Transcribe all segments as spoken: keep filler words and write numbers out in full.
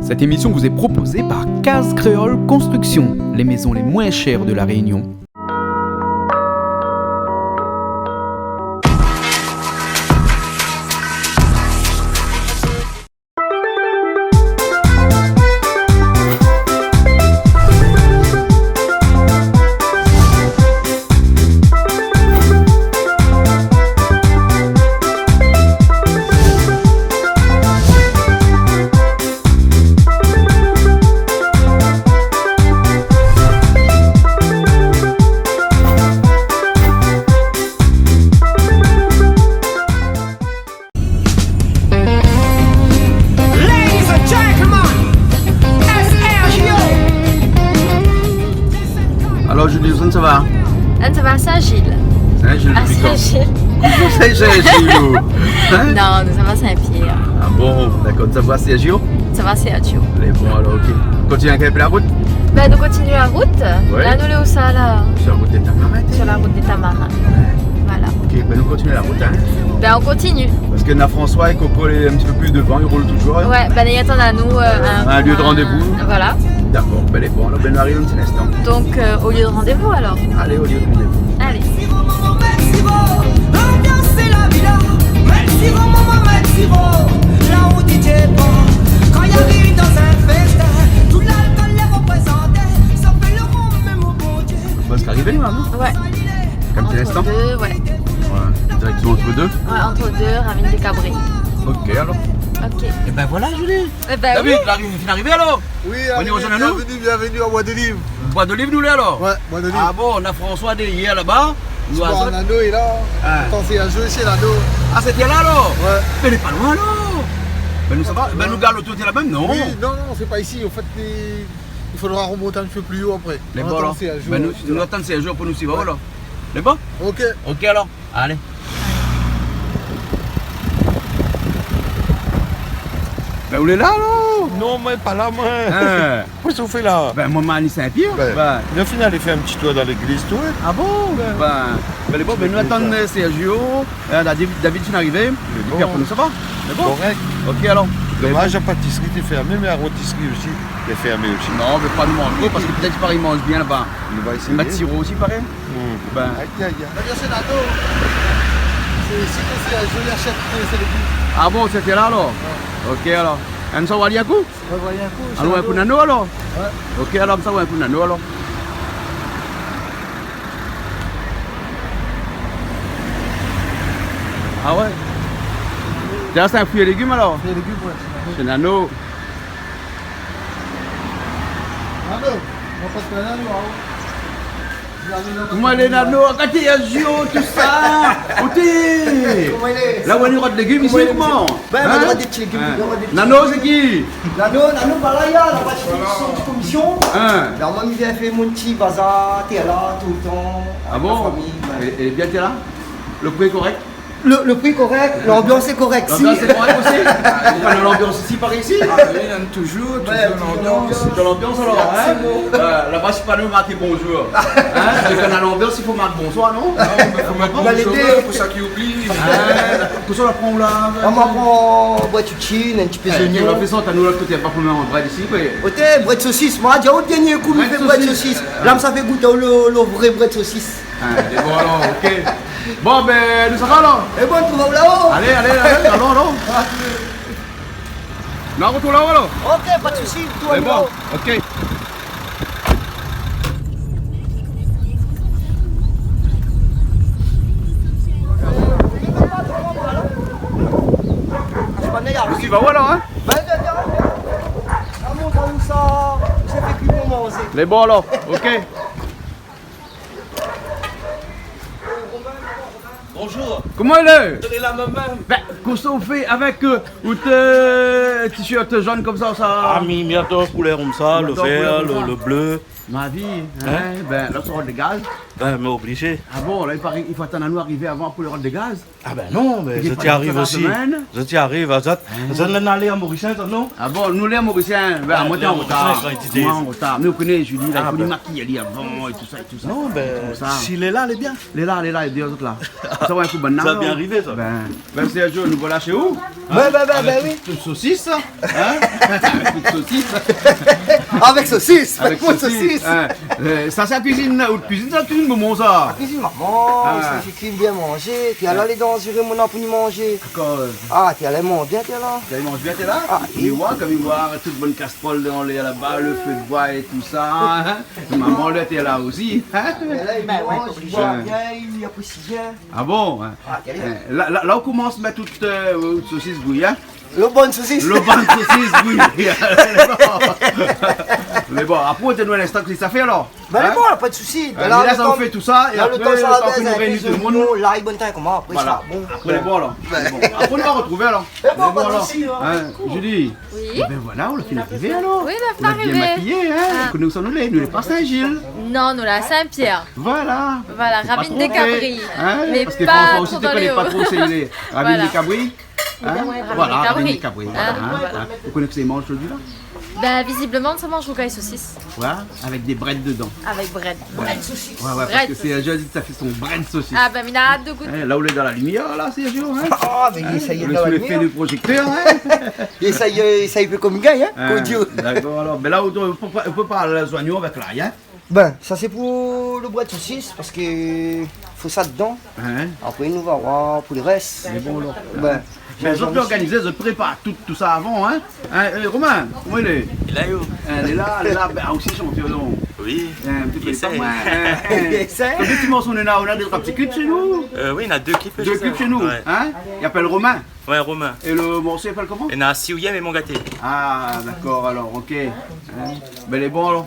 Cette émission vous est proposée par Case Créole Construction, les maisons les moins chères de La Réunion. Ladies and gentlemen, S R G O. Alors, Julie, ousa ou sava ? Ah, nou sava Saint-Gilles. Saint-Gilles, ah, dopi kan ? Saint-Gilles. Koman sa, Saint-Gilles, ou ? Hein ? Non, nou sava Saint-Pierre. Ah bon, dakor. Ou sava Sergio ? Nou sava Sergio. Lé bon, alor, ok. Kontinié in pé la rout ? Ben, nou kontinié la rout. Ouais. La, nou lé ousa, la ? Sur la route des Tamarins. Sur la route des Tamarins. Voilà. Ok, ben nou kontinié la rout, hein. Ben, nou kontinié. Parske na François é Coco lé in ti pé pli dovan, i roul toujour, hein. Ouais, ben, i atann anou, euh, in, in lieu de rendez-vous. Voilà. Dakor, ben, lé bon, alor, ben, nou ariv dan in ti instan. Donc, euh, au lieu de rendez-vous, alors. Allez, au lieu de rendez-vous. Allez. Mèt siro, momon, mèt siro. Lanbians sé la vila. Mèt siro, momon, mèt siro. La ou di dépar. Kan i ariv dan in festin, tout lalkol lé reprézanté. Sa fé lo rom mèm o Bondié. Bon, sé arivé, non ? Ouais. Kan ti instan ? Entre-Deux, ouais. Ouais, direction Entre-Deux. Ouais, Entre-Deux, Ravine des Cabrets. Ok, alor. Ok. Eh ben voilà, Julie. Eh ben oui. David, la, ou fine arivé, alor ? Oui, bienvenue, bienvenue à Bois d'Olive. Bois d'Olive, nou lé, alor ? Ouais, Bois d'Olive. Ah bon, na François dèrièr laba. Nou, bon, atann. Nano lé la. Hein. Atann, sé Sergio, sé Nano. Ah, sété la, alor ? Ouais. Mé lé pa loin, alor. Ben, nou sava. Ben, nou gar loto la mèm, non ? Oui, non, non, c'est pas ici. En fait, les Il faudra remonter un petit peu plus haut après. Lé bon, alor. Ben, nou, nou atann Sergio pou nou suiv, alor. Lé bon ? Ok. Ok, alor. Alé. Ben, ou lé la, alor ? Non, moin pa la, moin. Hein. Kosa ou fé la ? Ben, moin, moin lé Saint-Pierre. Ben, nou fine alé fé in ti tour dan légliz, toué. Ah bon ? Ben, ben, lé bon, ben, nou atann Sergio. Eh, David, David fine arivé. Lé bon. Épi apré nou sava. Lé bon ? Korèk. Ok, alor. Domaz, la patisri té fèrmé, mé la rotisri osi té fèrmé osi. Non, mé pa nou manz tro, parske pétèt i paré i manz bien laba. Nou va éséyé. I mèt siro osi, paré. Hmm. Ben. Ay, ay, ay. Sé, sé, sé, sé, sé légim. Ah bon, sété la, alor ? Ouais. Ok, alor. Annou sava oir in kou ? Alon oir in kou Nano, alor ? Ouais. Ok, alor, annou sava oir in kou Nano, alor. Ah ouais. Déza, sé in fruits et légumes, alor ? Fruits et légumes, ouais, sé Nano. Sé Nano. Nano, nou pas pa Nano, hein. Koman i lé, Nano ? Gard Sergio, tousa. Koté. Koman i lé ? La, ou néna in rod légim isi, koman ? Ben, nou néna dé ti légim, nou néna dé ti légim. Nano, sé ki ? Nano, Nano, voilà, lé la, la parti komision. Hein. La, moin, mi vien fé mon ti bazar, té la, toultan, avèk la fami, ouais. Ah bon ? É, é bien, té la ? Lo pri lé korèk ? Lo, lo pri korèk, lanbians lé korèk, si. Lanbians lé korèk osi ? Ou néna lanbians isi, par isi ? Ah oui, néna toujour, toujour lanbians. Toujour lanbians, alor, hein ? Absolument. Euh, laba, sé pa nou marké bonjour. Hein ? Kan néna lanbians, i fo mark bonsoir, non ? Non, mé fo mark bonjour, pou sak i oubli. Hein ? Kosa ou la pran, la ? Ah, moin la pran brèd soutine, in ti pé zoignon. Eh, ou la fé sa, anou, lot koté, pa pou mèm brèd isi, koi. Oté, brèd sosis, moin la di aou, dernié kou, mi fé brèd sosis. Brèd sosis. La, mi sa fé gout aou lo, lo vré brèd sosis. Ah, lé bon, alor, ok. Bon, ben, nou sava, alor. É bon, trouv aou la-o. Alé, alé, alé, alon, alon. Nou artrouv la-o, alor. Ok, pa de sousi, trouv anou la-o. Lé bon, ok. Ou sava, alor, hein ? Ben, vien, vien, vien. Amont, amont, sa, sa fé kui mon manzé. Lé bon, alor, ok. Bonjour. Koman i lé ? Lé la mèm. Ben, kosa ou fé avèk, euh, out, euh, t-shirt jaune konmsa, sa ? Ah, mi, mi ador koulèr konmsa, lo vèr, lo, lo blé. Ma vi, in ? Bin, la, ou sa rod dé gaz. Bin, mé oblizé. A bon, la, i paré, i fo atann anou arivé avan pou lé rod dé gaz. A bin non, mé zot i ariv osi. Zot i ariv, a zot. Zot lé an Morisien, zot, non ? A bon, nou lé an Morisien, bin, moin té an rotar. Moin an rotar. Mé ou koné, Julie, la, i fo li makiy ali avan é tousa, é tousa. Non, bin, si lé la, lé bien. Lé la, lé la, lé déor, zot la. Sa va, in kou bann la, non ? Sa la bien arivé, sa. Bin, Bin, Sergio, nou voila shé ou. Bin, bin, bin, oui. Avèk tout sosis, in ? Avèk tout sosis. Avèk sosis, avèk sosis, in. Sa sé la kuizine, out kuizine sa, kuizine momon sa ? La kuizine momon, sa i fé bien manzé. Pi ala lé dan ziré, mon apou ni manzé. Dakor. A, pi ala i manz bien, pi ala. Pi ala i manz bien, pi ala. A, oui. Li voi, kom li voi tout bann kastrol dan lèr laba, lo fé d'boi é tousa, in. Momon, li té la osi, in. Mé la, li manz bien, li apresi bien. A bon, in ? A, télé. In, la, la, la ou komans mèt tout, eu, sosis bouyi, in ? Lo bann sosis. Lo bann sosis bouyi. Mé bon, apré, ou té nou in instan ke sa fé, alor. Bin, lé bon, pa de sousi. In, la, lo tan, sa ou fé tousa, é apré, lo tan ke nou réini tout lo moun, la, i bon tan, koman, apré sa, bon. Voila. Apré, lé bon, alor. Lé bon. Apré, nou va artrouv, alor. Lé bon, pa de sousi, in. In, Julie. Oui. É bin voila, ou la fine arivé, alor. Oui, la fine arivé. Ou la bien makiy, in. A. Koné ousa nou lé, nou lé pa Sin-Zil. Non, nou lé a Sin-Pièr. Voila. Voila, Ravine dé Kabri. Fo pa tronpé, in, parske François osi té koné pa tro ousa i lé. Ravine dé Kabri. Voila. In ? Voila, Ravine dé Kabri. Ravine dé Kabri. In, voila. Ou koné kosa i manz zordi la ? Bin, vizibloman, sa i manz rougay sosis. Voila, avèk dé brèd dedan. Avèk brèd. Brèd sosis. Wé, wé, parske Sergio la di ke sa fé son brèd sosis. A bin, mi na at de gout. In, la ou lé dan la limièr, la, Sergio, in ? A, mé li éséy dan la limièr. Sou lé fé du projektèr, in ? Li éséy, eu, li éséy fé kom gay, in, komédien. Dakor, alor. Bin la, ou, ou pé pa, ou pé pa zoignon avèk lay, in ? Bin, sa sé pou lo brèd sosis, parske fo sa dedan. In ? Apré, nou va oir pou lo rès. Lé bon, alor. Bin, mé zot lé organizé, zot prépar tout, tousa avan, in ? In, eu, Romain, koman i lé ? Lé la, yo. In, lé la, lé la, bin, a, osi shantèr, non ? Oui. In ti pé, pa moin, in. Konbien de ti morso ou néna ? Ou néna dé troi ti klip shé nou ? Eu, oui, néna dé klip shé nou. Dé klip shé nou, in ? Wé. I apèl Romain. Wé, Romain. É lo morso i apèl koman ? Néna Si ou yèm é Mon gaté. A, dakor, alor, OK. In ? Bin, lé bon, alor.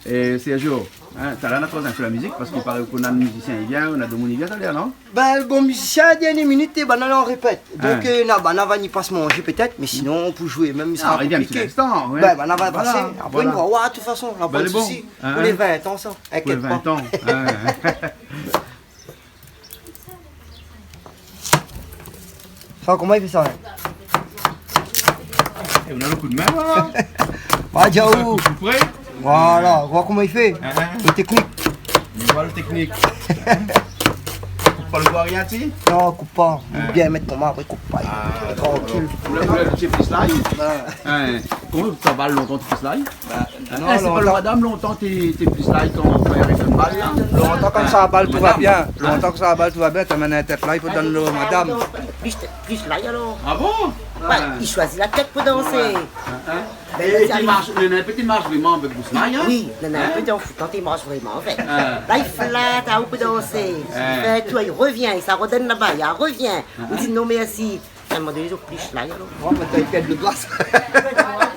É Sergio, in, talèr nou va koz in pé la mizik, parske i paré ke na mizisien i vien, na domoun i vien talèr, non ? Bin, lo bann mizisien, dèrnié minit, banna lé an répèt. Donk, eu, na, banna va ni pas manzé pétèt, mé sinon, pou zoué mèm, sa sra konpliké. Non, i vien in ti instan, wé. Bin, banna va pasé. Voila. Apré, nou va oir, de tout fason, na pa de sousi. Pou lé vin tan, sa. Pou lé vin tan, in. Inkièt pa. Sa, koman i fé sa, in ? É ou na lo kou d'min, la. Sa i koup pré. Voila, oir koman i fé. In, in. Lo teknik. Voila lo teknik. Koup pa lo doi, rien, ti ? Non, koup pa. In. Ou bien mèt koman, apré koup pa. A, trankil. Ou la, ou la, sé plis lay. Wé. In. Koman, sa va lontan, ti plis lay ? Bin, non, sé pa lo lontan. Madam, lontan té, té plis lay kan ou fé arivé in bal la. Lontan, kan sa bal, tout va bien. Madam. Lontan, kan sa bal, tout va bien, té amenn in tèt lay pou donn lo madam. Plis, plis lay, alor. A bon ? Wé, i shoizi la tèt pou dansé. Wé. In, in. Bin, é sa i marsh, néna in pé i marsh vréman avèk boush lay, in ? Oui, néna in pé i foutan, i marsh vréman avèk. In. La, i flat aou pou dansé. In. I fé in tour, i revien, i sa rodone laba, i revien. In. I di non, mèrsi. A in moman doné, zot i plis lay, alor. Wé, mé ou la pèrd lo doi, sa.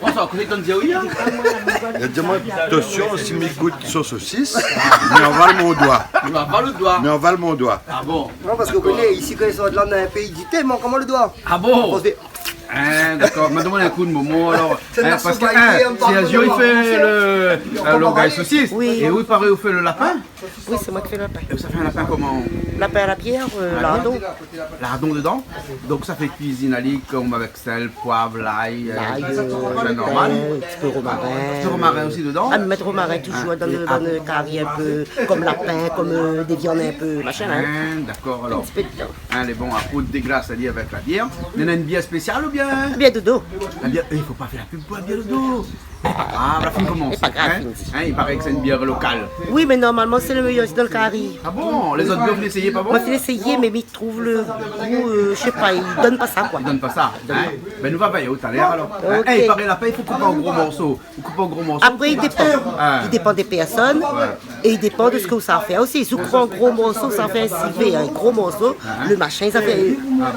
Bon, sa, koné kan di oui, in ? Li la di amoin, atansion, si mi gout son sosis, mi aval mon doi. Ou aval out doi. Mi aval mon doi. A bon ? Non, parske ou koné, isi, kan i sort la, dan in péi, i di, té, mank amoin lo doi. A bon ? Parske... In, dakor. Mé domann in kou d'moman, alor. In, parske, in, Sergio i fé lo, eu, lo rougay sosis. Oui. É ou, i paré, ou fé lo lapin. Oui, sé moin ki fé lapin. É ou sa fé in lapin koman ? Lapin a la bièr, eu, lardon. Lardon dedan. Donk sa fé kuizine ali kom avèk sèl, poiv, lay, eu, lay, eu, normal. Lapin, in ti pé romarin. In ti pé romarin osi dedan. A, mèt romarin touzour dan lo, dan lo kari in pé, kom lapin, kom, eu, dé viann in pé, machin, in. In, dakor, alor. In ti pé dedan. In, lé bon, apré ou déglas ali avèk la bièr. Néna in bièr spésial oubien ? Bièr Dodo. La bièr, é, i fo pa fé la pub pou la bièr Dodo. Mé pa grav, la fine komans. Lé pa grav, in ? Fine. In, i paré ke sé in bièr lokal. Oui, mé normalman, sé lo méyèr osi dan lo kari. A bon ? Lézot bièr, ou la fine éséyé, pa bon ? Moin la fine éséyé, mé mi trouv lo gou, eu, mi sé pa, i donn pa sa, koi. I donn pa sa, in ? Bin, nou va vèy talèr, alor. OK. In, i paré lapin, i fo koup an gro morso. Ou koup an gro morso, ou koup an ti. Apré, i dépan. A. I dépan dé pèrsone. Wé. É i dépan de sak ou sa fé osi. Si ou koup an gro morso, sa fé in sivé, in gro morso, lo mashin, sa fé,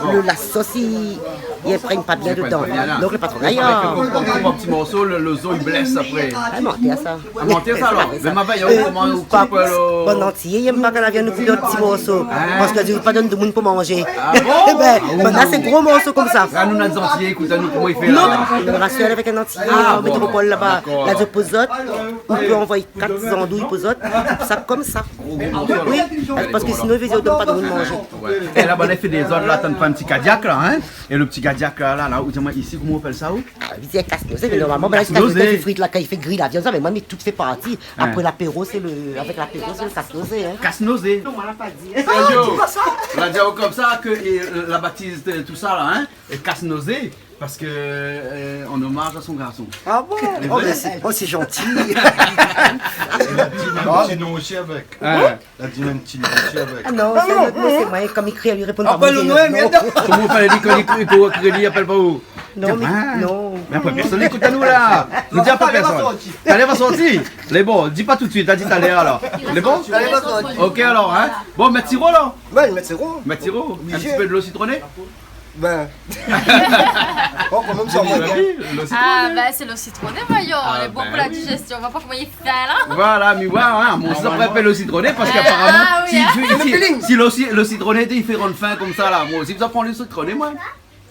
lo, la sos, i, i inprègn pa bien dedan. Donk lo patron la, i a... Kan i koup an ti morso, lo, lo zo i blès apré. Ah, manti sa. Ah, manti sa, alor. Mé ma va, i a... Euh, koman ou koup, pa, euh, lo... Bon, antié, i èm pa kan la viann i koup an ti morso. Ah. Parske i vé pa donn demoun pou manzé. Ah bon ? Bin, ah, banna sé gro morso konmsa. Ah, nou, nou lé antié, ékout, nou, koman i fé la ? Non, mé nou rasir avèk in antié, ah, bon, métropol laba. Dakor. La di pou zot, ou pé anvoy kat zandouy pou zot, i koup sa konmsa. Gro, gro morso, alor. Oui, parske sinon, i vé dir, i donn pa demoun manzé. Ouais. É la, banna i fé dézord la, tann pa in ti kadiak la, hein ? É lo ti kadiak la, la, la, ou di amoin isi, koman i apèl sa, ou ? Ah, i di kas nozé, mé normalman, bin, la, kas nozé, kas nozé, i fé frit la, kan i fé griy la viann, sa, mé moin, mi tout fé parti. Hein. Apré lapéro, sé lo, avèk lapéro, sé lo kas nozé, hein. Kas nozé. Non, moin la pa di. Sergio, la di aou konmsa ke, euh, la batiz, euh, tout sa la, hein, é kas nozé, parske, euh, an omaz a son garson. Ah bon ? Oh, mé sé, oh, sé zanti. Li la di in ti non osi avèk. Hein. La di in ti non osi avèk. Ah non, sé in not non, sé moin, konm i kri, li réponn pa. Apré moin, lo non, mé non. Koman i fé, li, kan i kri, pou kri, li apèl pa ou ? Non, mé, ah, non. Mé apré, pèrsone i ékout anou la. Nou di pa pèrsone. Talèr va sorti. Talèr va sorti. Lé bon, di pa tout suit, la di talèr alor. Lé bon ? Talèr va sorti. Ok alor, hein. Bon, mèt siro la. Ouais, mèt siro. Mèt siro. Oblijé. In ti pé dolo sitroné ? Bin. Bon, kan mèm sa, oui, lo sitroné. Ah, bin, sé lo sitroné, voyons. Ah, lé bon pou la digestion. Ou voi pa koman i fé la ? Voilà, mi voi, hein, moin osi, normalman, sa i apèl lo sitroné, parske, euh, aparaman, ah, oui, si, hein, si, si, si lo si-, lo sitroné, i fé rann fin konmsa la. Moin osi, sa i pran lo sitroné, moin.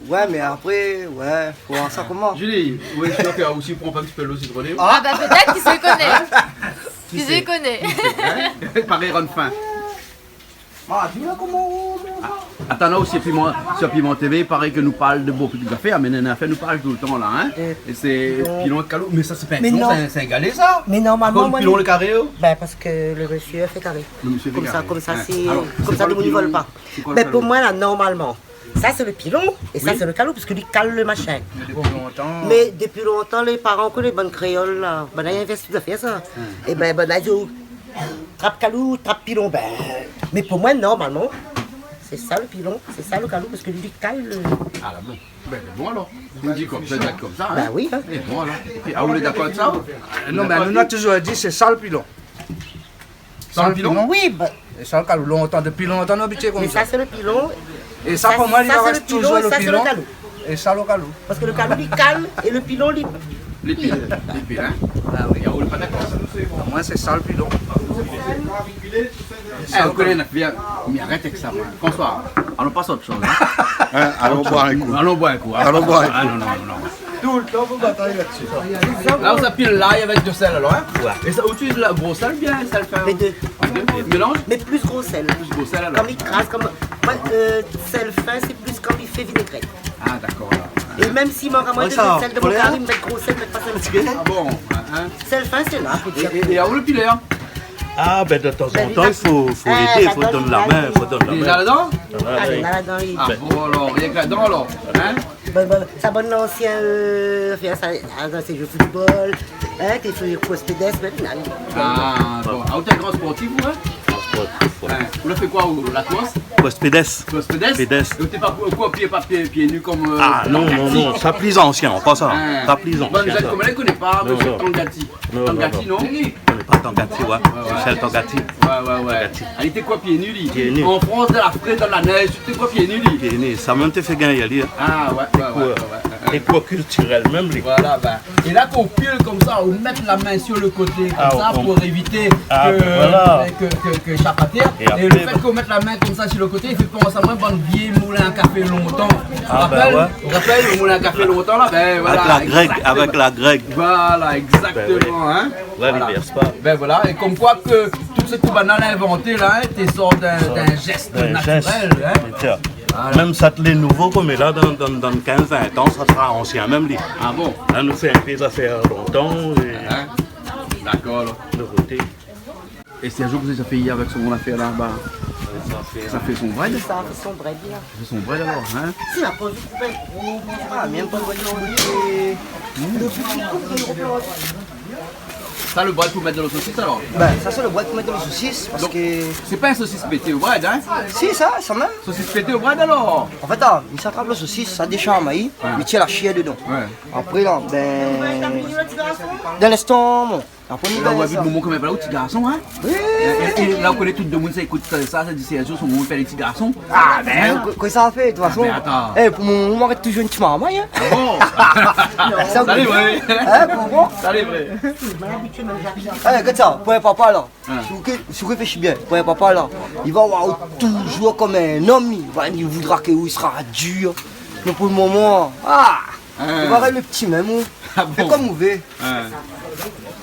Ouais, mé apré, ouais, fo voir sa koman. Julie, oui, sé sir ke ou osi i pran pa in ti pé lo sitroné. Ah, bah, pétèt, kisa i koné ? Kisa i koné ? Hein ? Paré rann fin. Ah, di amoin koman ou... Ah, atann, nou, si Piman, si Piman TV, i paré ke nou parl de bonpé zafèr, mé néna in afèr nou parl toultan la, hein. Euh, é sé pilon. Pilon èk kalou, mé sa sé pa in pilon, non, sé in, sé in galé sa. Mé normalman, akoz moin, pilon lé karé, oh ? Bin, parske lo mésyé la fé karé. Lo mésyé la fé karé. Konmsa, konmsa, hein. Alor, sé konmsa, sé koi lo pilon ? Sé koi lo kalou ? Bin, pou moin la, normalman, sa sé lo pilon é sa sé lo kalou, parske li kal lo mashin. Oui. Mé dopi lontan. Mé dopi lontan, lé paran, kan lé bann kréol la, banna i invès tout zafèr sa. Hmm. É bin, banna i di, trap kalou, trap pilon, bin, mé pou moin, normalman, sé sa lo pilon, sé sa lo kalou, parske li kal lo... Ah, la bon. Bin, lé bon alor. Ou di konmsa, i di konmsa, hein. Bin oui, hein. Lé bon alor. É pi, ah, ou lé dakor avèk sa, ou ? Non, bin, nou, nou la touzour di sé sa lo pilon. Sa lo pilon ? Sa lo pilon ? Oui, bin. É sa lo kalou, lontan, dopi lontan, nou la abitié konmsa. Mé sa sé lo pilon. É sa, pou moin, sa sé lo pilon, sa sé lo kalou. É sa lo kalou. Parske lo kalou, li kal, é lo pilon, li pil. Li pil, li pil, hein ? Ah oui. Yaou lé pa dakor. Pou moin, sé sa lo pilon. Eh, ou koné, na fé, mé arèt avèk sa, moin. François, alon pas ot shoz, hein ? Hein, alon boir in kou. Alon boir in kou, hein ? Alon boir in kou. Ah, non, non, non, non. Toultan fo batay la-dsi. La, ou sa pil lay avèk do sèl alor, hein ? Ouais. É sa, ou itiliz la gro sèl oubien sèl fin ? Lé dé. Lé dé. Mélanz ? Mé pli gro sèl. Pli gro sèl alor. Konm i kraz, konm, moin, euh, sèl fin, sé pli konm i fé vinégrèt. Ah, dakor, alor. É mèm si moin, kan moin, ouais, sa, sèl de mon kari, mi mèt gro sèl, mi mèt pa sèl. Ah bon, hein, hein. Sèl fin, sé la pou dir. É, é, é aou lo pilèr ? Ah, bin, de tan zan tan, i fo, fo édé, fo donn la min, fo donn la min. Lé la ladan ? Ah, oui. Ah, lé la ladan, oui. Ah bon, alor, rienk ladan, alor, hein ? Bon, bon, sa bann ansien, euh, fé sa, ah, dan sé jeu football, hein, té fé kors pédès, mintnan. Ah, bon. Ah, ou té in gran sportif, ou, hein ? Sportif, ouais. Hein, ou la fé koi, ou, la kors ? Kors pédès. Kors pédès ? Pédès. É ou té pa koi, koi, pié, pa pié, pié nu konm, euh... Ah, non, non, non, sa pli ansien ankor sa. Hein. Sa pli ansien, sa. Bann zèn konm la i koné pa, mésyé Tangati. Non, non, non. Tangati, non ? Koné pa Tangati, ouais. Ouais, ouais. Michel Tangati. Ouais, ouais, ouais. Tangati. Ah, li té koi, pié nu, li ? Pié nu. An Frans, dan la frèz, dan la nèz, li té koi, pié nu, li ? Pié nu. Sa mèm té fé gingn ali, hein. Ah, ouais, ouais, ouais, ouais, ouais. Té koi kiltirèl mèm, li. Voilà, bin. É la, kan ou pil konmsa, ou mèt la min sir lo koté, konmsa, pou évité ke, ke, ke, ke i shap atèr. Ah, bin, voilà. É lo fèt ke ou mèt la min konmsa sir lo koté, i fé pans amoin bann vié moulin a kafé lontan. Ah, bin, ouais. Ou rapèl, ou rapèl lo moulin a kafé lontan la, bin, voilà, avèk la grèg, avèk la grèg. Voilà, égzaktoman, hein. Bin oui. Ouais, voilà. Li pèrs pa. Bin voilà, é konm koi ke tout sak banna la invanté la, hein, té sort d'in, d'in zès natirèl, hein. D'in zès. Voilà. Mèm sa té lé nouvo, konm la, dan, dan, dan kinz, vin tan, sa sra ansien mèm, li. Ah bon ? La, nou fé in pé zafèr lontan, é... Hein ? Dakor, alor. Nouvoté. É sé in zour ke sa fé avèk son afèr laba. Sa fé, sa fé son brèd. Sa fé son brèd, la. Sa fé son brèd, alor, hein ? Si, la poz, ou koup in gro, ah, mèm pa brèd, non. Lo pli gro, gro plan. Sa, lo brèd pou mèt dan lo sosis, alor ? Bin, sa, sé lo brèd pou mèt dan lo sosis, parske... Donk, sé pa in sosis pété o brèd, hein ? Si, sa, sa mèm. Sosis pété o brèd, alor ? An fèt, ah, mi sa trap lo sosis, sa déshar mayi, ouais, mi tir la shèr dedan. Ouais. Apré, la, bin, dan linstan, bon, Apré, nou la, ou la vi moman koman i fé la, ou ti garson, in ? Oui. É, é, é la, ou koné tout demoun sa i ékout sa, sa, sa di Sergio, son moman i fé lé ti garson. A, bin, kosa sa fé, de tout fason ? A, bin, atann. É, pou mon moman, rès touzour in ti marmay, in. A bon ? Sa, sa lé vré. In, konpran ? Sa lé vré. É, gard sa, pou in papa, la. In. Si ou ké, si ou réfléshi bien, pou in papa, la, li va voir aou touzour konm in om, li va, li voudra ke ou sra dir. Mé pou le moman, a, In. Ou va rès le pti mèm, ou. A bon ? Fé konm ou vé. In.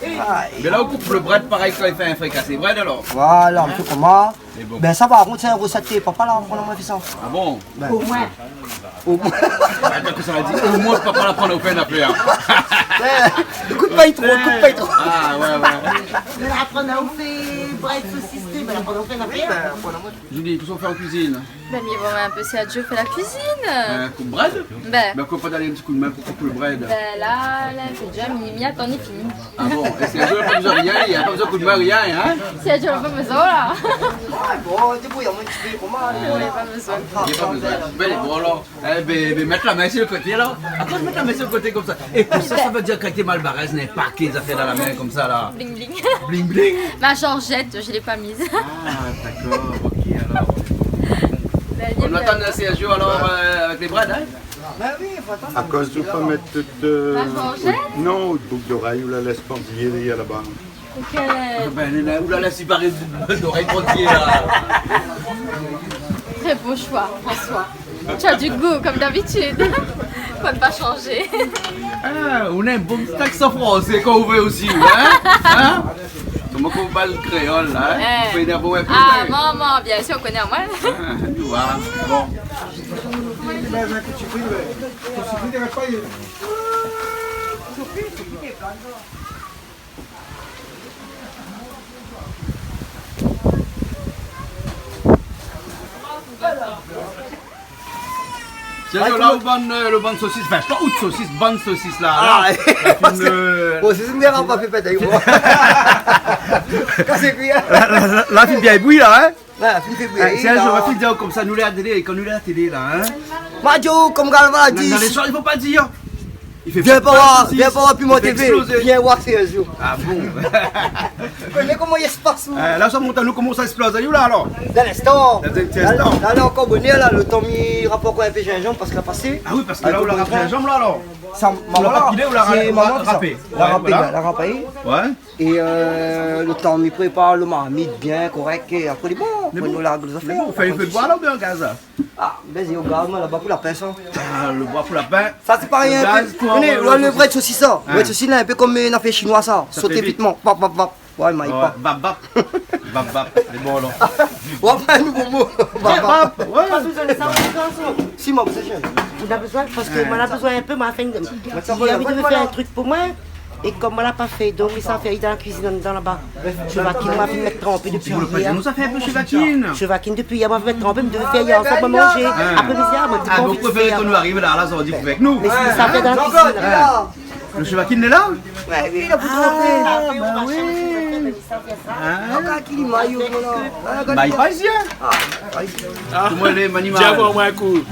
Ay. Mé la, ou koup le brèd parèy kan i fé in frikasé brèd, alor. Voilà, in ti pé konmsa. Mé bon. Bin, sa, par kont, sé in rosèt ke papa la aprann amoin fé sa. A bon ? Bin. Omoin. Omoin. Atann, kosa la di ? Omoin, papa la aprann aou fé in afèr. É, koup pa tro, koup pa tro. A, oué, oué. Mé la aprann aou fé brèd sosis, mé la aprann aou fé in afèr. Bin, aprann amoin. Julie, kosa ou fé an kuizine ? Bin, mi voi in pé Sergio fé la kuizine. Eu, koup brèd ? Bin. Bin, kosa ou fé pa in ti kou d'min pou koup le brèd ? Bin, la, la, sé déza, mi, mi atann li fini. A bon ? É Sergio la pa bezoin rien, li la pa bezoin koudmin, rien, in ? Sergio la pa bezoin, la. Oué, bon, débrouy amoin in ti pé, koman ? Oué, pa bezoin. Li la pa bezoin. Bin, lé bon, alor. É bin, bin, mèt la min si le koté, la. Akoz mèt la min si le koté konmsa ? É pou sa, sa vé dir kan té malbarèz, néna pa ké zafèr dan la min konmsa, la. Bling, bling. Bling, bling. Ma Georgette, je l'ai pas mise. A, dakor, ok, alor. Bin, nou atann Sergio, alor, eu, avèk lé brèd, in ? Bin oui, fo atann. Akoz ou pa mèt tout, eu, non, out bouk zorèy, ou la lès pandiyé dèrièr laba. Ok. Bin, ou la lès, i paré, bouk zorèy pandiyé, la. Très bon choix, François. Tu as du goût, comme d'habitude. Faut ne pas changer. A, ou néna in bon ti aksan fransé kan ou vé osi, in ? In ? Koman ou parl kréol, la, in ? É. Ou fé in bon, oué, oué. A, momon, biensir, ou koné amoin. A, voilà. Bon. Sé la, ou bann, eu, le bann sosis, anfin, pa out sosis, bann sosis la, la. A, la, parske, eu, bon, sé in dérap pa fé pèt avèk moin. Kan sé kui, in. La, la, la, la fine bien bouyir la, in. Voilà, fine fé bouyir, é, sé in la. Jour, ou va fine dir konmsa, nou lé a la télé, kan nou lé a la télé la, in. Madio, konm Galva la di. Dan, dan lé soir, i fo pa dir. I fé pa de sosis. Vien pa oir, vien pa oir Piment TV. I fé eksplozé. Vien oir Sergio. A bon ? Ou koné koman i spas, ou. Eu, la, sa mont anou koman sa i eksploz, la, alor. Dan in instan. Dan in ti instan. La, la, la, ankor bonèr, la, le tan mi rap ankor in pé zinzanm, parske la pasé. A oui, parske la, ou la rap zinzanm, la, alor. Sa, ou la pa pilé, ou la rapé ? Sé momon ki fé sa. La rapé, voilà. La rapé. Oué. É, eu, le tan mi prépar le marmit bien korèk, é apré, lé bon, apré nou larg zafèr. Mé bon, ou fé, ou fé boir la oubien o gaz la ? A, bin, o gaz, moin, laba pou lapin, sa. A, le boir pou lapin. Sa, sé pa rien. Le gaz pou avoir le sosis. Ou koné, le brèd sosis, sa. In. Brèd sosis, la, in pé konm, eu, in afèr shinoi, sa. Sa fé vit. Soté vit. Vap, vap, vap. Oué, mé pa. Oué, vap, vap. Vap, vap. Lé bon, non ? Ou aprann in nouvo mo. Vap, vap. Vap, vap, oué. Pa bezoin de sa, pa bezoin de sa. Si, moin, sé cher. Ou na bezoin, parske moin la bezoin in pé, ma fé in, mi la anvi de fé in trik pou moin. É konm moin la pa fé, donk, sa fé dan la kuizine, andan laba. Shevakine, moin la fine mèt tranpé dopi yèr. Ou voulé pa dir nou sa fé in pé shevakine ? Shevakine dopi yèr, moin la fine mèt tranpé, mi devé fé yèr soir pou manzé. In. Apré midi, moin la di, a, bon, ou préfèr kan nou ariv la, la, sa, ou di pou fèk nou. Mé si sa fé dan la kuizine. Jean-Claude, lé la ? Oué. Le shevakine lé la ? Oué, oui, la pou tranpé. A, ba oui. A. Ankor ki lé mayo, voilà. A, gard. Ba, li pa isi, in. A, pa isi. A. Koman lé, Manimal ? Tiens, bon, moin, in kou.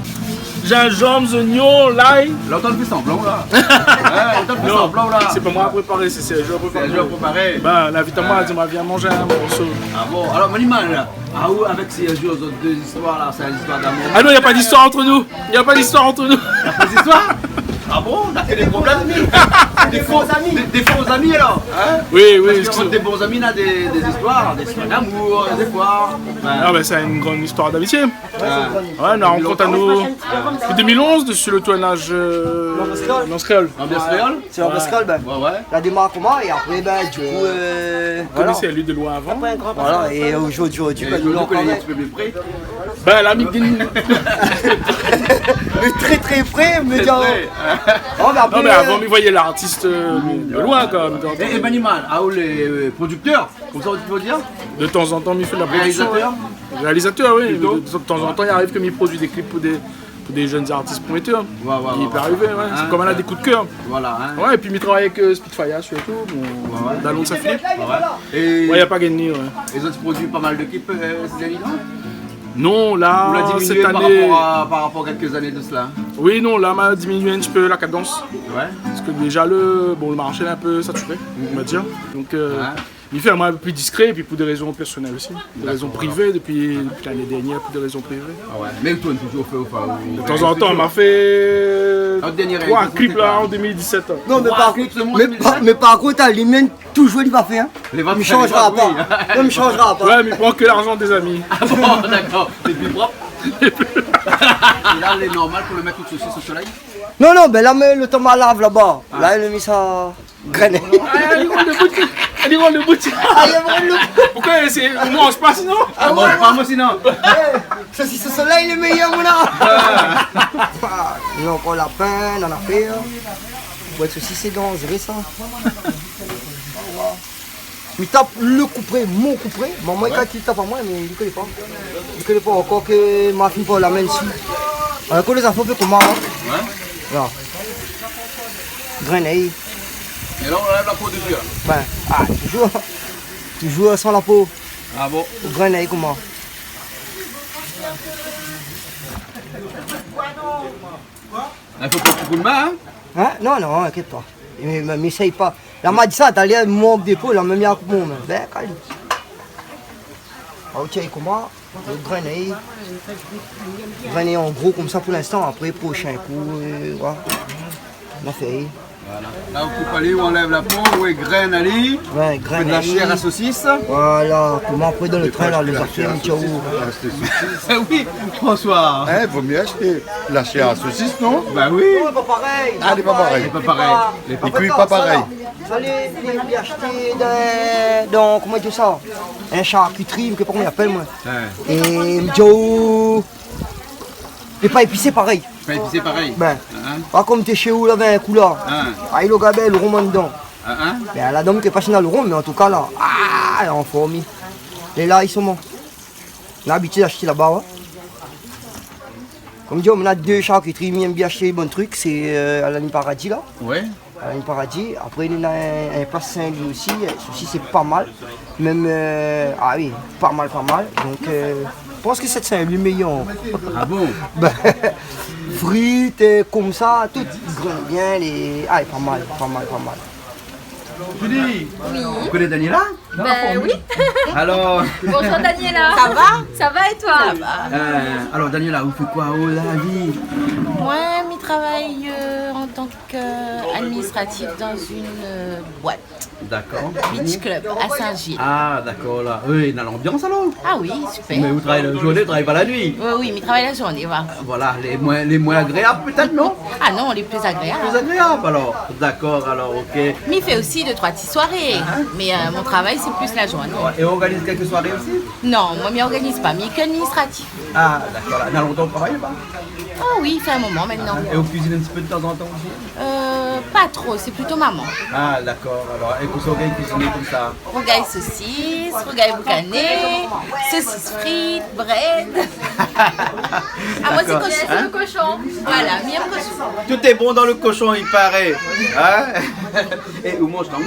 Zinzanm, zoignon, lay. La, ou la fé sanblan, la. In, la, ou la fé sanblan, la. Non, sé pa moin la préparé, sé Sergio la préparé. Sergio la préparé. Bin, la invit amoin, la di amoin, vien manzé in morso. A bon, alor, Manimal, la, a ou, avèk Sergio, zot dé zistoir, la, sé in zistoir d'amour. A non, na pa d'istoir ant nou. Na pa d'istoir ant nou. Na pa d'istoir ? A bon ? Na ke dé problèm, mi. Dé fo zami. Dé, dé fo zami, alor, in ? Oui, oui, parske ant dé bon zami, na dé, dé zistoir, dé zistoir d'amour, dé foi. Oué. A, bin, sé in gran zistoir d'amitié. Oué. Oué, nou la rankont anou an deux mille onze, dessus le tournage, eu, L'Ambiance Créole. L'Ambiance Créole ? Sé L'Ambiance Créole, bin. Oué, oué. La démar konmsa, é apré, bin, du kou, eu, voilà. Koné Sergio de loin avan. Voilà, é zordi, zordi, bin, nou lé ankor in ti pé pli pré. Bin, la, mi di. Mé tré, tré pré, mé... Tré pré. Non, mé avan, mi voyé lartis, eu, de loin, kan mèm. É, é Manimal, a ou lé, eu, prodiktèr, konmsa ou pé dir ? De tan zan tan, mi fé la prodiksion, oué. Réalizatèr ? Réalizatèr, oui. Plito ? De, de tan zan tan, i ariv ke mi produi dé klip pou dé, pou dé jenn artis prométèr. Oué, oué, oué, oué. I pé arivé, oué. In, sé konm in, in, dé kou d'kèr. Voilà, in. Oué, épi mi travay avèk, eu, Faya, sirtou, bon, oué, oué. Dalon Safilip. Oué, oué. É... Oué, na pa gingn ni, oué. É zot i produi pa mal de klip, eu, sé dèrnié tan ? Non, la, sèt ané. Ou la diminié par rapor a, par rapor a kèlk zané de sela ? Oui, non, la, ma diminié in ti pé la kadans. Ouais. Parske déza le, bon, le marché lé in pé saturé, on va dir. Donk, euh, mi fé in moin in pé pli diskré, épi pou dé rézon pèrsonèl osi. Dé rézon privé, dopi, dopi lané dèrnièr, pou dé rézon privé. Ah ouais. Mé ou tourn touzour, ou fé, ou fé, ou... De tan zan tan, ma fé troi klip la, an deux mille dix-sept. Non, mé par kont, mé par, mé par kont, ali mèm touzour li va fé, hein. Mi sanzra pa. Non, mi sanzra pa. Ouais, mé pran ke larzan dé zami. Ah bon, dakor. Sé pli prop. É la, lé normal pou le mèt out sosis o solèy ? Non, non, bin la, mé le tan ma lav laba. La, mi sa grin. Ah, li rol le bout. Li rol le bout. Ah, li rol le bout. Poukosa sé, ou manz pa sinon ? Ah, manz pa, moin, sinon. Eh, sosis o solèy lé méyèr, mon gars. Ah, nou na ankor lapin, nou na fé, hein. Bwèt sosis, sé danzéré, sa. Mi tap le koupré, mon koupré. Momon, kan li tap amoin, mé li koné pa. Li koné pa ankor ke ma fine pou la min dsi. Alor, kan lé zafèr fé koman, hein ? Ouais. La. Grin ali. É la, ou anlèv la po dési, la ? Bin, ah, touzour. Touzour san la po. Ah bon ? Grin ali koman ? La, fo pa koup out min, hein ? Hein ? Non, non, inkièt pa. Mé, mé, mé éséy pa. La, ma di sa, talèr, mank de po, la, mèm, li la koup mon min. Bin, kali. Ah, OK, koman ? Le grin ali. Grin ali an gro konmsa pou linstan. Apré, proshin kou, euh, voilà. Nou fé. Voilà. La, ou koup ali, ou anlèv la po, ou grin ali. Ouais, grin ali. Fé de la shèr a sosis. Voilà, koman apré dan le trin, la, lé zafèr, mi di aou. Ah oui, François. Hein, vo myé ashté la shèr a sosis, non ? Bin oui. Non, lé pa parèy. Ah, lé pa parèy. Lé pa parèy. Lé pa... An fèt, i kui pa parèy. Sa, lé, lé, lé ashté dan, dan, koman i di sa ? In sharkitri, mi koné pa koman i apèl, moin. Ouais. É mi di aou, lé pa épisé parèy. Pa épisé parèy. Bin, pa konm té shé ou la, in kou la. Hein. Ah, i lo gabèl ron andan. Hein, hein. Bin, la dam té pa shina lo ron, mé an tou ka la, ah, an form. Lé la, i son bon. Na abitid ashté laba, ouais. Konm di, nou na dé sharkitri, mi èm bien ashté bon trik, sé, euh, Alan Paradis la. Ouais. Alan Paradis. Apré, nou na in, in plas Sin-Lwi osi, euh, sosis lé pa mal. Mèm, euh, ah oui, pa mal, pa mal. Donk, euh, mi pans ke sèt Sin-Lwi lé méyèr. Ah bon ? Bin, frit, euh, konmsa, tout grin bien, lé, ah, lé pa mal, pa mal, pa mal. Julie, oui, ou koné Daniela ? Bin oui. Alors. Bonjour Daniela. Ça va ? Ça va et toi ? Ça va. Euh, alors Daniela, ou fé koi o la vi ? Moin, mi travay, euh, en tant qu'administratif dans une, euh, boîte. D'accord. Beach Club à Saint-Gilles. Ah, d'accord, la. Oui, na lanbians alor. Ah oui, super. Mé ou travay la zourné, ou travay pa la nuit ? Oui, oui, mi travay la zourné, voilà. Voilà, lé moin, lé moin agréab pétèt, non ? Ah non, lé pli agréab. Pli agréab, alor. D'accord, alors, OK. Mi fé osi dé troi ti soiré, mé, euh, mon travay, sé plis la zourné. Ouais, é ou organiz kèk soiré osi ? Non, moin, mi organiz pa, mi ke administratif. Ah, d'accord, la. Na lontan ou travay laba ? Oh oui, i fé in moman mintnan. É ou kuizine in ti pé de tan zan tan osi ? Euh, pa tro, sé plito momon. Ah, d'accord, alor. É kosa ou gingn kuiziné konmsa ? Rougay sosis, rougay boukané, sosis frit, brèd. Ah, moin sé koshon. D'accord. Hein ? Voilà, mi èm koshon. Tout est bon dans le cochon, il paraît. Hein ? É ou manz tang ?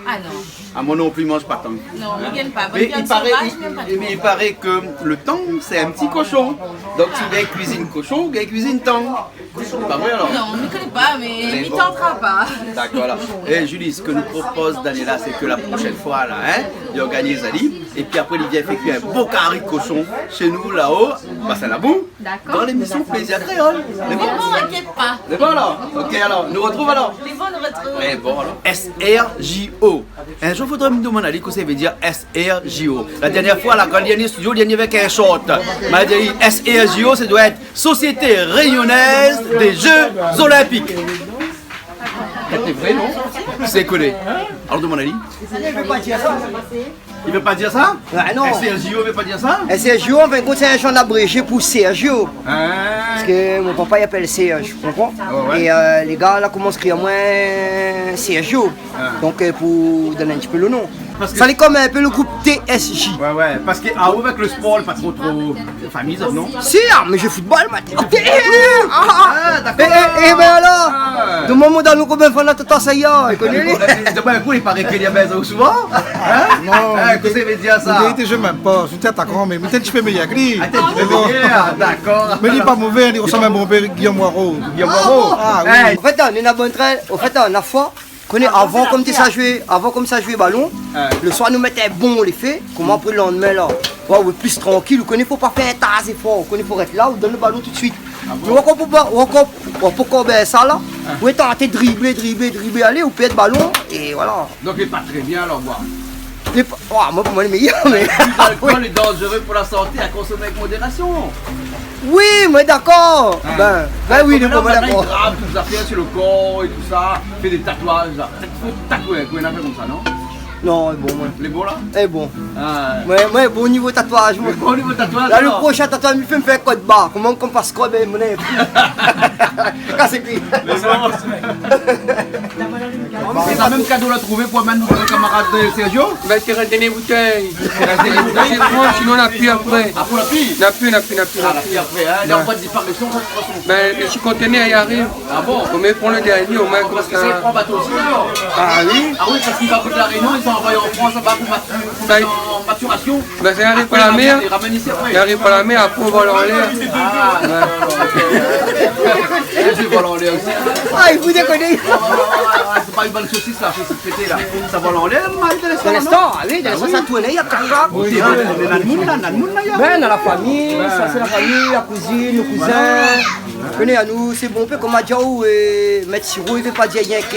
Ah non. Ah, moin non pli, mi manz pa tang. Non, mi gingn pa. Hein ? Mé i paré, mi èm pa tang. Mé i paré ke le tang, sé in ti koshon. Donk, si ou gingn kuizine koshon, ou gingn kuizine tang. Pa vré, alor ? Non, mi koné pa, mé mi tantra pa. D'accord, alor. Eh, Julie, sak nou propoz Daniela, sé ke la proshèn foi la, hein, li organiz ali, épi apré li vien fé kui in bon kari koshon shé nou la-o, Bassin Labou, d'accord, dan lémisyon Plaisir Créole. Lé bon ? Lé bon, inkièt pa. Lé bon, alor ? OK, alor, nou artrouv alor. Lé bon, nou artrouv. Lé bon, alor. S R J O. In zour, fodré mi demann ali kosa i vé dir S R J O. La dèrnièr foi la, kan li vien o studio, li vien avèk in short. Ma di ali, S R J O, sa doi èt Société Réunionnaise des Jeux Olympiques. Sé vré, non ? Sé kolé. Alor, demann ali. I vé pa dir sa ? Ah non. S R J O i vé pa dir sa ? S R J O, an fin de kont, sé in short abréjé pou Sergio. Ah. Parske mon papa, li apèl Serge, ou konpran ? Ouais, ouais. É, euh, lé gars la komans kriy amoin Sergio. Ah. Donk, euh, pou donn in ti pé le non. Parske sa lé kom in pé le group T S J. Ouais, ouais, parske aou avèk le spor, lé pa tro, tro famiz, non ? Si, ah, mi zoué football, moin. Ah, d'accord. Eh, eh, eh, bin alor, demann amoin dan le group, bin, fanat, atann, sa i lé, ou koné. Eh, bin, ékout, i paré ke li la bèz aou souvan. Hein ? Non, ah, mé kosa i vé dir sa ? Mé té, mé té, mi té atakan, mé mi té in ti pé méyèr ke li. Ah, té in ti pé méyèr, dakor. Mé li lé pa mové, li rosanm in bonpé Guillaume Waro. Guillaume Waro. Ah, oui. An fèt, nou na bon trin, an fèt, na foi, koné, avan, konm té sa zoué, avan, konm sa zoué balon, lo soir, nou mèt in bon léfé, koman, apré, lo landmin, la, ou lé pli trankil, ou koné, fo pa fé in ta zéfor, ou koné, fo rès la, ou donn lo balon tout suit. Ah bon ? Mé ou ankor pou pa, ou ankor, ou ankor, bin, sa la, ou lé tanté driblé, driblé, driblé, alé, ou pèrd balon, é voilà. Donk, lé pa tré bien, alor, bwar. Lé pa, oh, moin, pou moin, lé méyèr, mé... L'alcool est dangereux pour la santé, à consommer avec modération. Oui, moin lé dakor. Bin, bin oui, moin lé dakor. Mintnan, i grav tout zafèr si lo kor é tousa, fé dé tatouaz, la. Fo tatoué, koi, in afèr konmsa, non ? Non, lé bon, moin. Lé bon, la ? Lé bon. Ah. Moin, moin, bon nivo tatouaz, moin. Bon nivo tatouaz, alor. La, lo proshin tatouaz, mi fé, mi fé kod ba. Koman, konm pas kod, bin, moin lé... Kasé kui. Lé bon. É la, mèm kado la trouvé pou amenn nout kamarad, euh, Sergio ? Bin, té rès dèrnié boutèy. Té rès dèrnié boutèy. Sinon, na pi apré. Ah, pou la pi ? Na pi, na pi, na pi, na pi. Ah, la pi apré, hein. Lé an voi de disparition, sa, de tout fason. Bin, lo ti kontènèr i ariv. Ah bon ? Ou mèt pou lo dèrnié, omoin, konmsa. Parske sa i pran bato osi, alor. Ah oui. Ah oui, parske li va bout La Rényon, li anvoy an Frans, laba, pou mat-, pou mèt an maturasion. Bin, sa i ariv par la mèr. Apré, li ramèn, li ramèn isi apré. Sa i ariv par la mèr, apré, ou vol anlèr. Ah, dakor, ok. É, ou vol anlèr osi. Ah, i fo dékoné. Ouais, ouais, ouais, ouais, sé pa in bone sosis, la, sosis pété, la. Sa i vol anlèr, mé, pou linstan, non ? Pou linstan, ah oui, pou linstan, sa i tourn, na kak-kak. Oui, hein, mé na lo moun, la, na lo moun, la, ya. Bin, na la fami, sa, sé la fami, la kouzine, lo kouzin. Voilà. Koné, anou, sé bonpé, konm ma di aou, euh, mèt siro, i vé pa dir rienk,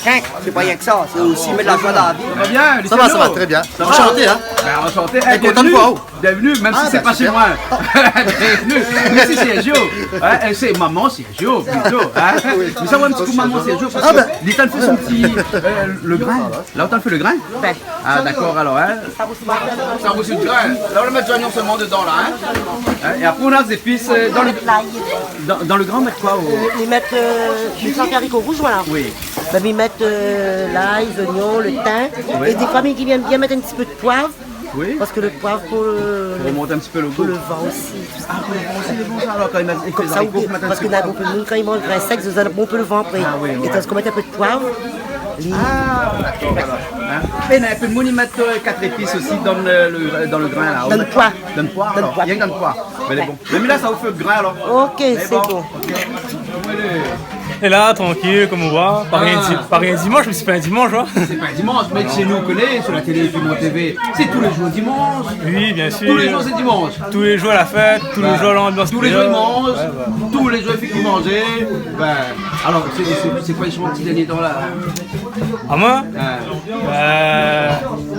rienk, sé pa rienk sa, sé osi mèt la zoi dan la vi. Sa va bien, Luciano ? Sa va, sa va, très bien. Sa va ? Enchanté, hein. Bin, enchanté. Eh, kontan de voir aou. Bienvenue, mèm si sé pa shé moin. Ah, bin, super. Bienvenue. Mèm si Sergio, hein, euh, sé momon Sergio, plito, hein. Oui. Mé sa, ouais, in ti kou momon Sergio, parske li té fé son ti, euh, lo grin. La, ou té fé lo grin ? Bin. Ah, dakor, alor, hein. Sa, ou sé pa... Sa, ou sé lo grin. La, ou mèt zoignon solman dedan, la, hein. Hein, é apré, ou na lé zépis, euh, dan lo... Lay. Dan, dan lo grin, ou mèt koi, ou ? Euh, i mèt, euh, mi fé avèk zariko rouz, voilà. Oui. Bin, mi mèt, euh, lay, zoignon, lo tin. Oui. É défoi, mi èm bien mèt in ti pé de poiv. Oui. Parske lo poiv pou, euh, pou remont in ti pé lo gou. Pou lo van osi, tousa. Ah, pou lo van osi, lé bon, sa, alor, kan i mèt, i fé zariko, ou mèt in ti pé de poiv. Parske na bonpé moun, kan i manz grin sèk, zot i mèt bonpé lo van apré. Ah oui, oui. É tandiske kan i mèt in pé de poiv, li... Ah, dakor, alor. Hein ? É na in pé de moun, i mèt, euh, kat zépis osi dan lo, lo, dan lo grin, la. Dan lo poi. Dan lo poi, alor. Dan lo poi. Rienk dan lo poi. Mé lé bon. Mé la, sa ou fé lo grin, alor. Ok, sé bon. Mé bon, ok. É la, trankil, konm ou voi. Pa rien di-, pa rien dimansh, mé sé pa in dimansh, hein. Sé pa in dimansh, mé shé nou, ou koné, sur la télé Piment TV, sé tou lé zour dimansh. Oui, bien sûr. Tou lé zour, sé dimansh. Tou lé zour la fèt, tou lé zour lanbians kréol. Tou lé zour i manz, tou lé zour i fé ki manzé. Bin, alor, sé, sé, sé koi, i shant, ti dèrnié tan, la ? Amoin ? Ouais. Euh,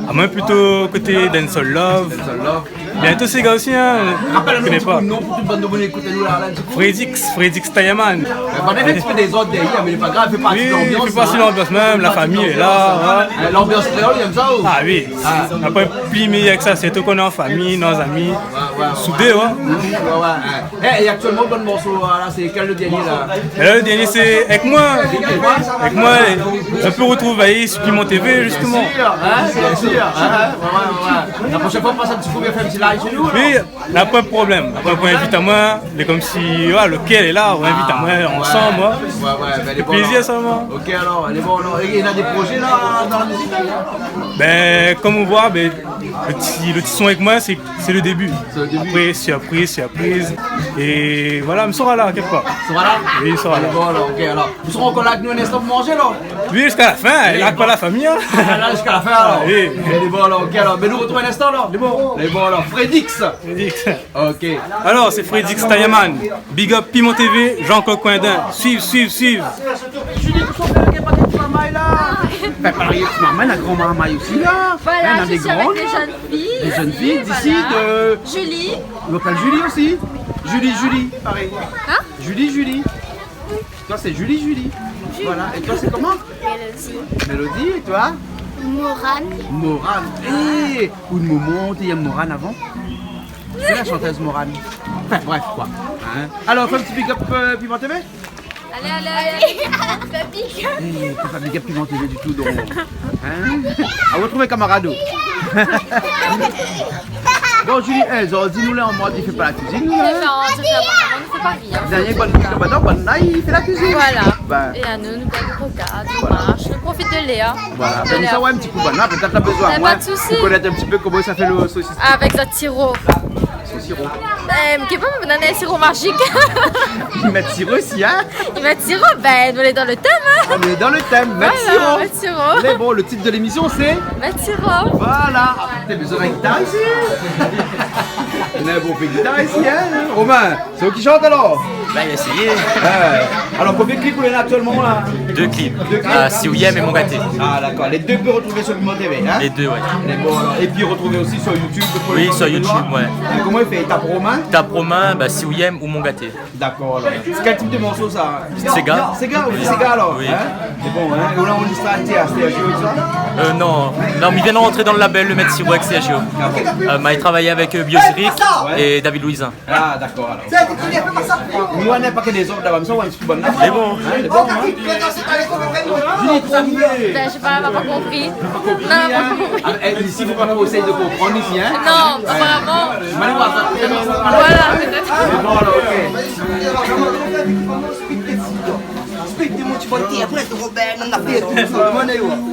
amoin, plito koté dancehall love. Dancehall love. Bientôt séga osi, hein. Rapèl anou in ti pé lo non pou tout bann moun i ékout anou la, la, di kou. Fredix, Fredix Tayaman. Euh, bann i fé in ti pé dézord dèrièr, mé lé pa grav, i fé parti de lanbians, hein. Oui, i fé parti de lanbians mèm, la fami lé la, hein. Euh, lanbians kréol, i èm sa, ou ? Ah oui. Ah. Na pa pli méyèr ke sa, sirtou kan ou lé an fami, dan zami. Ouais, ouais, ouais. Soudé, ouais. Ouais, ouais, ouais. Eh, é aktièlman, lo bon morso, la, sé kèl, lo dèrnié, la ? É la, lo dèrnié, sé Èk moin. Èk moin. Èk moin, é mi pé artrouv ali si Piment TV, zistoman. Bien sûr, hein, bien sûr, hein, ouais, ouais, ouais. La proshèn foi, pas in ti kou, vien fé in ti live shé nou, alor. Oui, na poin problèm. Apré, ou invit amoin, lé konmsi, ouais, lo kèr lé la, ou invit amoin ansanm, ouais. Ouais, ouais, bin, lé bon, alor. Plézir, solman. Ok, alor, lé bon, alor. É na dé projé, la, dan la mizik, la ? Bin, konm ou voi, bin, lo ti, lo ti son Èk moin, sé Sé lo débu. Sé lo débu. Apré, sirpriz, sirpriz. É voilà, mi sra la, inkièt pa. Sra la ? Oui, mi sra la. Alé, bon, alor, ok, alor. Ou sra ankor la avèk nou in instan pou manzé, la ? Oui, ziska la fin, é larg pa la fami, hein. Ah, la, ziska la fin, alor. Ah, oui. Alé, bon, alor, ok, alor. Bin, nou artrouv in instan, alor. Lé bon. Lé bon, alor. Fredix. Fredix. Ok. Alor, sé Fredix Tayaman. Big up Piment TV, Jean-Claude Coindin. Suiv, suiv, suiv. Julie, tout son pé, gingn pa gingn marmay la. Bin, parèy, marmay, la gran marmay osi la. Voilà, hein, je suis avec des jeunes filles ici, voilà. Des jeunes filles d'ici, de... Julie. On l'appelle Julie aussi. Julie, Julie, parèy. Hein ? Julie, Julie. Toi, c'est Julie, Julie. Julie. Voilà. Et toi, c'est comment ? Mélodie. Mélodie, et toi ? Morane. Morane. Eh, ou momon té yèm Morane avan ? C'est la chanteuse Morane. Enfin, bref, quoi. Hein ? Alors, fais un petit big up, euh, Piment TV. Alé, alé, alé. Fé big up. Eh, fé pa big up Piment TV ditou, donk. Hein ? Ah, ou artrouv kamarad, oh. Bon, Julie, é, zordi nou lé an mod i fé pa la kuizine, nou, in ? Non, zordi, aparaman, nou fé pa rien. Dèrnié, bann, bann, bann la i fé la kuizine. Voilà. Bin. É anou, nou, bin, nou rogard, nou marsh, nou profit de lèr. Voilà. Bin, nou sava oir in ti kou bann la, pétèt la bezoin, pa de sousi, pou konèt in ti pé koman sa fé lo sosis. Avèk sa siro. Son siro. Em, ke pa, bann la siro mazik. I mèt siro osi, in ? I mèt siro, bin, nou lé dan lo tèm, in. Nou lé dan lo tèm, mèt siro. Voilà, mèt siro. Mé bon, lo tit de lémisyon, sé Mèt siro. Voilà. Té, mé zorèy gitar isi. Néna bonpé gitar isi, in ? Romain, sé ou ki shant alor ? Bin, éséyé. Wé. Alor, konbien klip ou néna aktièlman la ? Dé klip. Dé klip ? Ah, Si ou yèm é Mon Gaté. Ah, dakor. Lé dé i pé rotrouv sur Piment T V, in ? Lé dé, wé. Lé bon, alor. É pi rotrouv osi sur YouTube. Oui, sur YouTube, wé. Koman i fé ? I tap Romain ? Tap Romain, ba, Si ou yèm ou Mon Gaté. Dakor, alor. Sé kèl tip de morso, sa ? Séga. Séga, ou di séga, alor, in ? Oui. Sé bon, in ? É ou la anrozistré avèk Sergio, tousa ? Euh, non. Non, mé i vien rantré dan lo labèl, lo mèt siro avèk Sergio. Ah bon ? Euh, ma travay avèk, euh, Biosiric é David Louisin. Ah, dakor, alor. Nou néna pa ke dé zot, la, konmsa, ou Lé bon. In, lé bon, in. Julie, kosa ou fé ? Bin, mi koné pa, ma pa konpri. Pa konpri, in. Non, pa konpri. Ah, é, isi, fo pa tro éséy konprann isi, in. Non, pa vréman. Mé alé oir sa. Voilà, pétèt. Bon, alor, OK. Spék mon ti bonté, apré, Robin, nou la fé tout sa.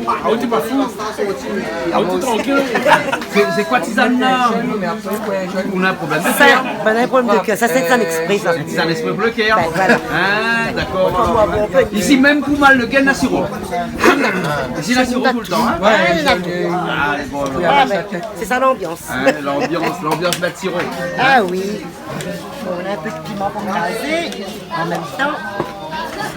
Ah, ou té pa fou. Ah, ou té trankil. Sé, sé koi tizane la ? Ou néna in problèm de kèr ? Sa, bin, in problèm de kèr. Sa, sé in tizane ékspré, sa. In tizane ékspré pou lo kèr. Bin, voilà. Ah, dakor. Isi mèm, pou mal de gèn, na siro. Isi, na siro toultan, in. Wé, na tout. Ah, lé bon, alor. Voilà, bin, sé sa lanbians. In, lanbians, lanbians mèt siro. Ah oui. Bon, nou néna in pé de piman pou krazé an mèm tan.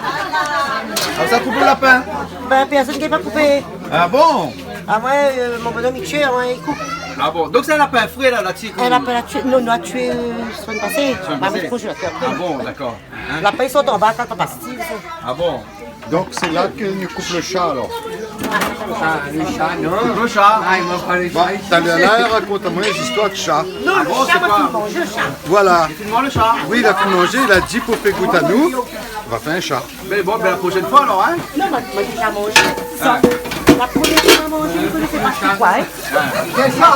Ah, sa koup lo lapin ? Bin, pèrsone i gingn pa koupé. Ah bon ? Ah wé, euh, mon bonom i tié, wé, i koup. Ah bon ? Donk sé in lapin fré la, la tié ? In lapin la tié, non, nou la tié, euh, semèn pasé. Semèn pasé. Mardi proshé, la tié apré. Ah bon, dakor. In ? Lapin i sort anba, kan pa pasé. Ah bon ? Donk sé la ke nou koup lo sha, alor. Ah, lo sha, non. Koup lo sha. Ah, i manz pa lo sha isi. Bon, talèr la, rakont amoin in zistoir de sha. Non, lo sha, moin la fine manzé lo sha. Voilà. Ou la fine manzé lo sha ? Oui, li la fine manzé, li la di pou fé gout anou, nou va fé in sha. Bin bon, bin la proshèn foi alor, in ? Non, moin, moin la déza manzé. Ah. La promièr foi moin la manzé, mi koné pa sé koi, in. Ah. Sé sa.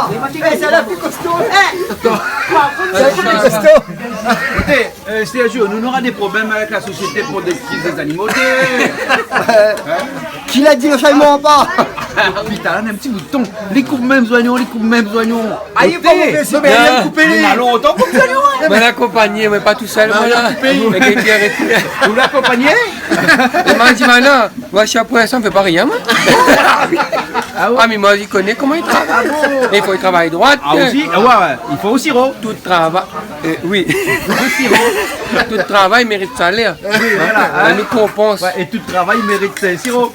É, sé la pli kosto. É. Koi, sé la pli kosto. Ékout, Euh, Sergio, nou nora dé problèm avèk la Société Protectrice des Animaux. Hein ? Ki la di lo sha i manz pa ? Pita, la, in ti bouton. Li koup mèm zoignon, li koup mèm zoignon. Ah, li lé pa mové, sé bien. Bien. Li na lontan koup zoignon, in. Moin la akonpagné, moin pa tousèl, moin la. Mé kèl arèt. Ou la akonpagné ? Moin la di, moin la, moin, si apré sa, mi fé pa rien, moin. Ah oui. Ah, mé moin, mi koné koman i travay. Ah bon ? I fo i travay droit. Ah, osi ? Ah ouais, ouais. I fo osi, ro. Tout travay. Euh, oui. Tout travay i mérit salèr. Oui, voilà, hein. Bin, nou konpans. Ouais, é tout travay i mérit, euh, siro.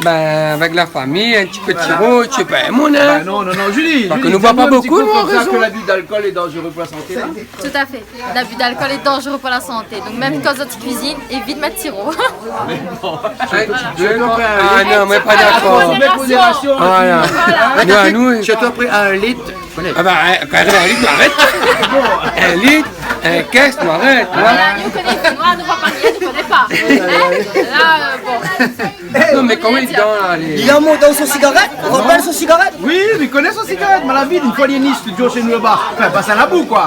Bin, avèk la fami, in ti pé de siro, ou tié pa in moun, in. Bin non, non, non, Julie, Julie, di anou in ti kou konmsa ke l'abus d'alcool est dangereux pour la santé, la. Tout à fait. L'abus d'alcool est dangereux pour la santé. Donk, mèm kan zot i kuizine, évit mèt siro. Mé bon. Ah non, moin pa dakor. Modération. Modération, hein. Voilà. Voilà. Nou, nou, si ou la pri in lit, Ah bah, in, kan in lit, arèt. In lit, in kès, arèt, tu vois. Voilà, nou koné finoi, nou va pa rien, nou koné pa. Hein ? La, euh, bon. Non, mé koman i dan la, lé... Li la mont dan son sigarèt, Robin son sigarèt. Oui, mi koné son sigarèt, moin la vi, in foi li la ni studio shé nou laba. Anfin, pa sa la bou, koi.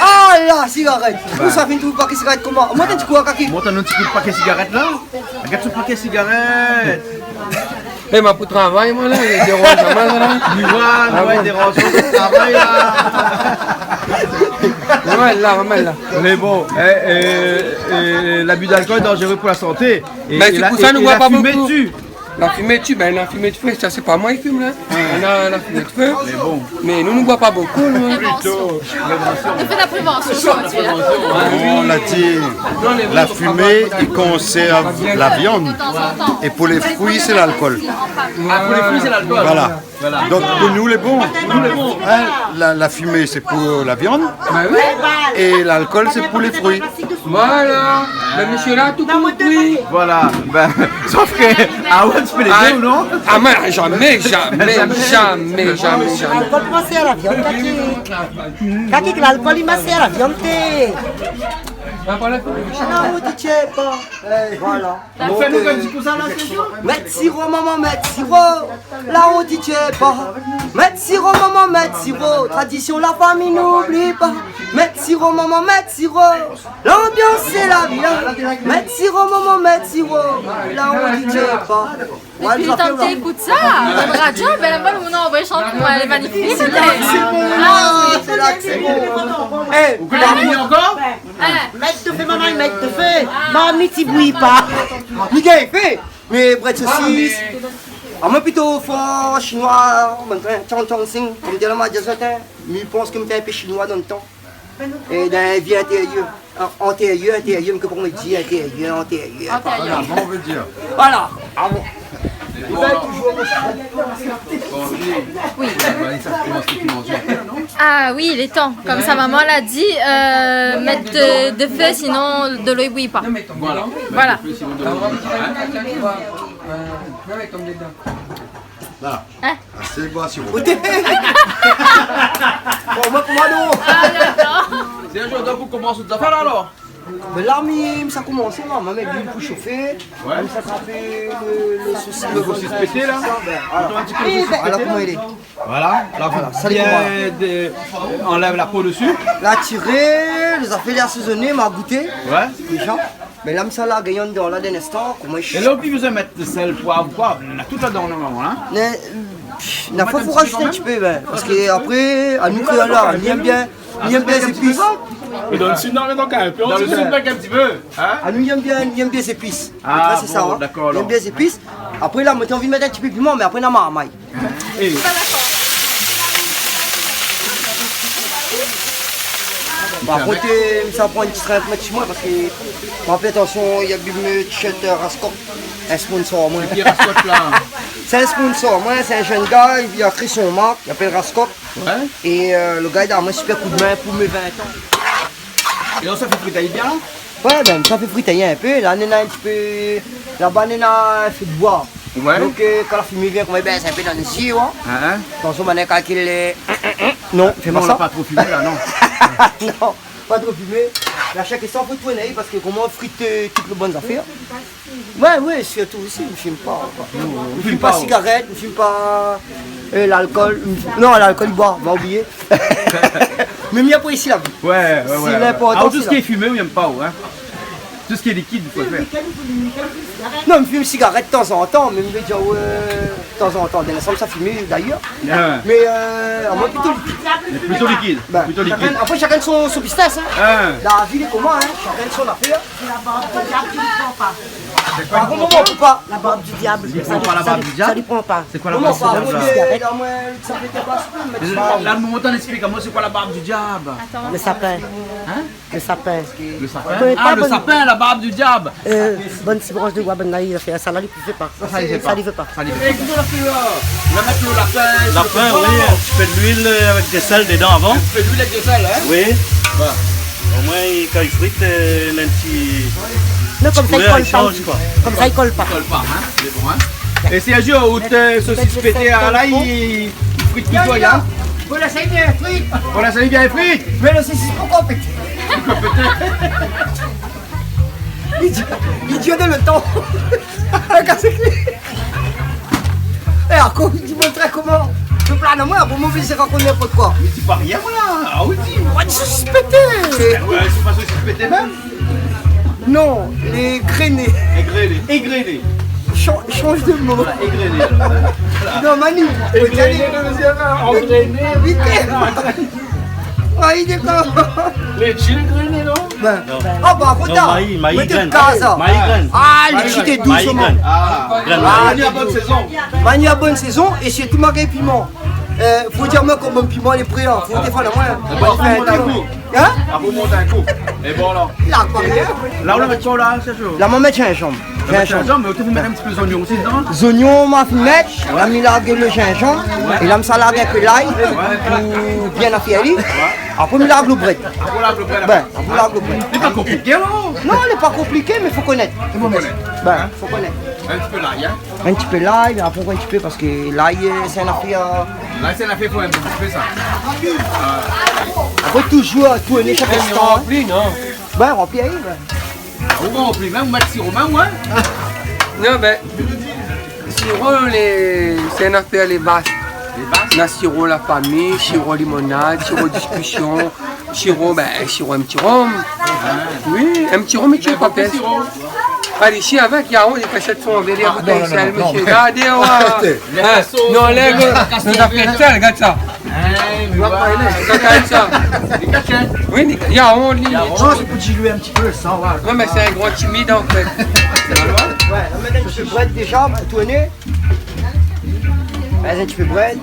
Ah la, sigarèt. Ou sa fine trouv pakèt sigarèt koman ? Moin, té di koi, kaki ? Mont anou in ti kou pakèt sigarèt la. Gard son pakèt sigarèt. É, ma pou travay, moin, la, i déranz amoin, la. Li voi, li voi, i déranz amoin pou travay, la. Moin la, moin la. Mé bon, é, é, é, l'abus d'alcool est dangereux pour la santé. É, é la, é la fimé i tié. La fimé i tié, bin, la fimé de fé, sa, sé pa moin i fim, la. Néna la fimé de fé. Mé bon. Mé nou, nou boi pa bokou, nou, in. Prévansion. Nou fé la prévansion, si ou vé. Bon, on l'a dit, la fumée, il conserve la viande. Et pour les fruits, c'est l'alcool. Ah, pou lé frui, sé l'alkol. Voilà. Voilà. Donc, pour nous, les bons, hein, la, la fumée, c'est pour la viande. Bah oui. Et l'alcool, c'est pour les fruits. Voilà. Bin, mésyé la, tout konpri. Voilà. Bin, sof ke, ah ouais, ou fé lé dé, ou non ? Ah, moin, zamé, zamé, zamé, zamé, zamé. L'alkol i mars a la viann, kaki. Kaki, l'alkol i mars a la viann, té. La, on dit tiens pas. Voilà. Fé nou in ti kou sa la, Sergio. Mèt siro, momon, mèt siro. La, on dit tiens pas. Mèt siro, momon, mèt siro. Tradition, la famille n'oublie pas. Mèt siro, momon, mèt siro. L'ambiance, c'est la vie, hein. Mèt siro, momon, mèt siro. La, on dit tiens pas. Épi, tann, ékout sa, dan radio, ben, la, nou anvoy shant, ouais, lé magnifik. Sé la ke sé bon, ah, oui, sé la ke sé bon. Eh, ou koné ankor ? Mèt dofé, momon, mèt dofé. Ah. Momon, mi ti bouyi pa. Mi gingn fé, mé brèd sosis. Ah, moin plito for shinoi, bann tchan tchan sing, kom di la madjazat, hein. Mi pans ke mi té in pé shinoi dan le tan. É dan la vi intérièr, an-, antérièr, intérièr, mé koman i di, intérièr, antérièr, voilà. Bon, on veut dire. Voilà. Ah bon. Oui. Ah oui, lé tan. Kom sa, momon la di, euh, mèt de, dofé, sinon dolo i bouyi pa. Voilà. Voilà. Mèt dofé, sinon dolo i bouyi pa, hein. Voilà. Hein ? Asé, boir siro. Bon, moin, koman non ? Ah, dakor. Sé in zour, donk, ou komans out zafèr la, alor ? Mé la, mi, mi sa komansé, moin, mi mèt luil pou shofé. Ouais. Mi sa fé le, le sosis, le sosis pété, la. Ben, voilà. Voilà koman i lé. Voilà, la, voilà, sa lé bien, euh, anlèv la po dési. La tiré, lé zafèr lé asézoné, ma gouté. Ouais. Déza. Mé la, mi sa la gingn andan la, dan in instan, koman i... É la, ou pi bezoin mèt sèl, poiv, koi, na tout ladan, normalman, hein ? Mé, euh, pff, na pa, fo rajout in ti pé, ben, parske apré, anou kréol la, nou yèm bien, nou yèm bien zépis. Mé dan le sud, non, mé donk, in pé, dan le sud, mèt in ti pé, hein ? Anou, nou yèm bien, nou yèm bien zépis. Ah, bon, dakor, alor. Nou yèm bien zépis. Apré, la, moin té anvi mèt in ti pé piman, mé apré, na marmay. Par kont, euh, mi sa pran in ti trin pou mèt si moin parske moin la fé atansion, i abim, euh, t-shirt, euh, Raskop, in sponsor amoin. Sé ki Raskop la ? Sé in sponsor amoin, sé in jenn gars, li la kréé son mark, li apèl Raskop. Ouais. É, euh, le gars la donn amoin in super koudmin pou mé vin an. É la, sa fé fritay bien la ? Ouais, ben, sa fé fritay in pé. La, néna in ti pé, laba, néna fé d'boi. Ouais. Donk, euh, kan la fimé i vien, koman i bès in pé dan le sié, ouais. Hein, hein. Atansion, banna i kalkil, euh, non, fé pa sa. Non, la pa tro fimé, la, non. Non, pa tro fimé. La, shak instan, fo tourné, parske koman frit, euh, tout le bann zafèr. Ouais, ouais, sirtou osi, mi fim pa, koi. Mi fim pa sigarèt, mi fim pa, euh, lalkol. Mi fim, non, lalkol, mi boi, ma oublié. Mé mi aprési la vi. Ouais, ouais, ouais. Sé linportan, tout sak lé fimé, ou yèm pa, ou, hein. Tout sak lé likid, i fo fé. Non, mi fim sigarèt tanzantan, mé mi vé dir, ouais, tanzantan. Dan lasanm, sa fimé, dayèr. Ouais. Mé, euh, amoin, plito likid. Plito likid. Ben, plito likid. Shakinn, apré, shakinn son, son bistas, hein. Hein. La vi lé koman, hein. Shakinn son afèr. Sé la barb di diab ki li pran pa. Par kont, momon, ou pran pa. La barb di diab. Li pran pa la barb di diab ? Sa li pran pa. Sé koi la barb di diab la ? Momon, sa, sa fé twa semaine, mé la, la, momon, ou ésplik amoin sé koi la barb di diab. Atann. Le sapin. Hein ? Le sapin. Le sapin ? Ou koné pa, ah, le sapin, la barb di diab. Euh, bann ti bransh de boi, bann la, li fé sa la, li fé pa. Sa, sa li fé pa. Sa li fé pa. É koman ou la fé la ? Ou la mèt le lapin, lapin, oui, in ti pé d'luil, euh, avèk de sèl dedan avan. In ti pé d'luil avèk de sèl, hein ? Oui. Ouais. Omoin, kan li frit, euh, néna in ti... Non, ti koulèr i sanz, koi. Konmsa, i kol pa. Konmsa, i kol pa. I kol pa, hein ? Sé bon, hein ? É Sergio, out, euh, sosis pété la, li, li frit touzour, hein ? Voilà, sa lé bien frit. Voilà, sa lé bien frit. Mé le sosis pankor pété. Pankor pété. Li di, li di, on a le tan. Regarde, sé ki ? É, akoz, di amoin, tré koman ? Sé pla, non, moin, pou moin, sé rakont ninport koi. Mé di pa rien, moin, la. Ah oui, di. Moin, di sosis pété. Ouais, sé pa sosis pété mèm. Non, lé gréné. Égréné, égréné. Chan-, chanj de mo. Voilà, égréné, alor. Voilà. Non, Manu, égréné, égréné, égréné. Vit. Ah, i dékor. Lé tshi lé gréné, non ? Ben. Non. Ah, par kont, non, maï, maï grèn. Maï grèn. Ah, lé tshi té dous, maï grèn. Ah. Grèn maï. Manu a bone sézon. Manu a bone sézon, é sirtou, ma gingn piman. Euh, fo dir amoin koman piman lé pri, hein. Fo défann amoin. Hein ? Ah, fo mont in kou. É bon, alor. La, koi. La, ou la mèt koi, la, Sergio ? La, ma mèt zinzanm. Ou la mèt zinzanm, mé ou té mèt in ti pé zoignon osi dedan ? Zoignon, ma fine mèt. La, mi larg le zinzanm. É la, mi sa larg in pé lay. Pou bien afèr ali. Apré, mi larg le brèd. Apré, ou larg le brèd. Ben, apré, mi larg le brèd. Lé pa konpliké, non ? Non, lé pa konpliké, mé fo konèt. Fo konèt. Ben, fo konèt. In ti pé lay, hein ? In ti pé lay, mé apré in ti pé, parske lay, euh, sé in afèr, euh... Lay, sé in afèr, fo in ti pé sa. Apré, touzour, tourné shak instan, hein. Pli, non ? Bin, ranpli, oui, bin. Ou ranpli mèm, ou mèt siro mèm, ouais. Non, bin, siro, lé, sé in afèr, lé vas. Lé vas. Na siro la fami, siro limonad, siro diskision, siro, bin, siro in ti rom. Ah. Oui, in ti rom, in ti rom, pa pès. Siro. Alé, si avèk, ya, ou, lé kashèt son vèr, ah, non, non, non, non. Gardé, ouais. Arèt. Hein, non, lé, nou la fé sèl, gard sa. Hein, mé voilà. Gard sa. Lé kashèt. Oui, lé, ya, ou, lé, non, sé pou dilué in ti pé lo san, voilà. Non, mé sé in gran timid, an fèt. Ouais, la, mintnan, mi fé brèd déza, tourné. Vas-y, tu fais brèd.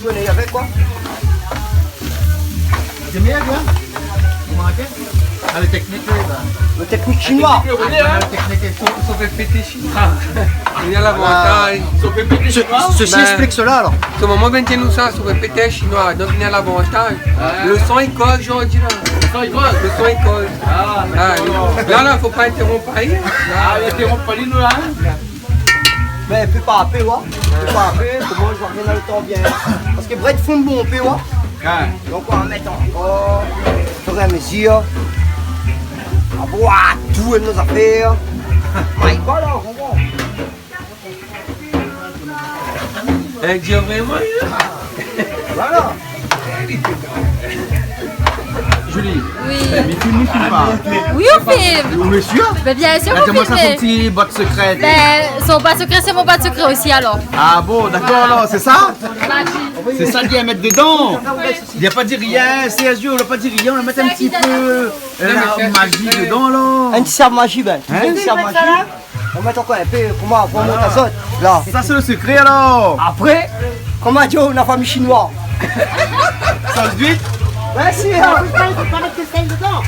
Tourné avèk, koi. Sé méyèr, bien. Vous manquez ? Ah, le technique, oui, bah. Le technique chinois. Le technique, oui, hein. Ah, le technique, sa, sa fé pété shinoi. Ah. Néna lavantaz. Sa fé pété shinoi. Ceci explique cela, alors. Bin, son momon vien di anou sa, sa fé pété shinoi. Donk, néna lavantaz. Ah. Lo san i koz zordi la. Lo san i koz. Lo san i koz. Ah, dakor. Ah, oui. La, la, fo pa intèronp ali. Ah, intèronp pa ali, nou, la, hein. Bin, pé pa pé, wa. Pé pa pé, koman mi sa fé, na lo tan bien. Parske brèd i fonn bonpé, wa. Ouais. Donk, nou va mèt ankor, o fur é a mezir. A boir, tout nout zafèr. My God, la, ou konpran. Hein, di vréman, hein ? Voilà. Julie, oui. Mi film, mi film pa. Oui, ou film. Ou lé sir ? Bin, bien sir, ou film. Raconte-moi ça, son petit boîte secrète. Bin, son boîte secrète, c'est mon boîte secrète aussi, alors. Ah bon, d'accord, alors, c'est ça ? C'est ça qu'il y a à mettre dedans. Il a pas dit rien, Sergio, il a pas dit rien, on va mettre un petit peu, euh, la magie dedans, là. In ti sèr maji, bin. Hein ? In ti sèr maji. Nou mèt ankor in pé, koman, pou mont azot, la. Sa sé lo sekré, alor. Apré, koman di, na fami shinoi. Sauce d'huître ? Mèrsi, hein. Fo pa, fo pa mèt de sèl dedan.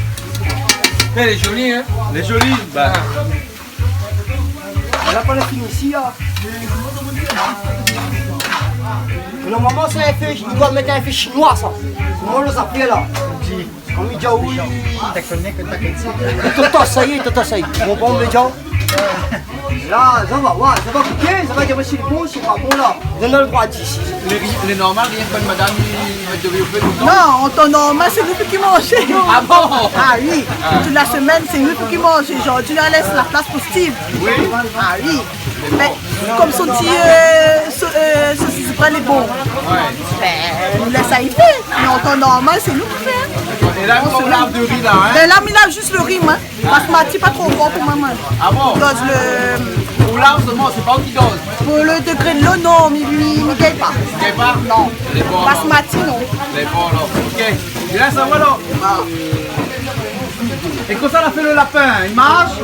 Mé lé zoli, hein. Lé zoli, ba. Ou la pa la fini isi, hein. Normalman, sé in fé, i doi mèt in fé shinoi, sa. Koman nou sa fé, la ? Kan mi di aou, oui. Tonton, sa i lé, tonton, sa i lé. Bon, bon, mé di aou. La, sa va, ouais, sa va gouté, sa va dir si lé bon, si lé pa bon, la. Donn anou lo droi di isi. Lé, lé normal, rienk bann madam i mèt do ri o fé toultan ? Non, an tan normal, sé nou ki manz. Ah bon ? Ah oui. Ah. Tout la semèn, sé nou ki manz. Zordi, nou lès la plas pou Steve. Oui. Ah oui. Mé kom son ti, euh, so-, euh, sosis brèd lé bon. Ouais. Bin, nou lès ali fé. Mé an tan normal, sé nou ki fé, hein. É la, ou lav do ri la, hein ? Bin la, mi lav zis lo ri, moin. Basmati pa tro for pou moin, moin. Ah bon ? Koz lo... Ou lav solman, sé pa ou ki doz ? Pou lo dégré dolo, non, mi, mi, mi gingn pa. Ou gingn pa ? Non. Lé bon, alor. Basmati, non. Lé bon, alor. Ok. Bien, sa va, alor. Ah. É koman sa la fé lo lapin ? I marsh ?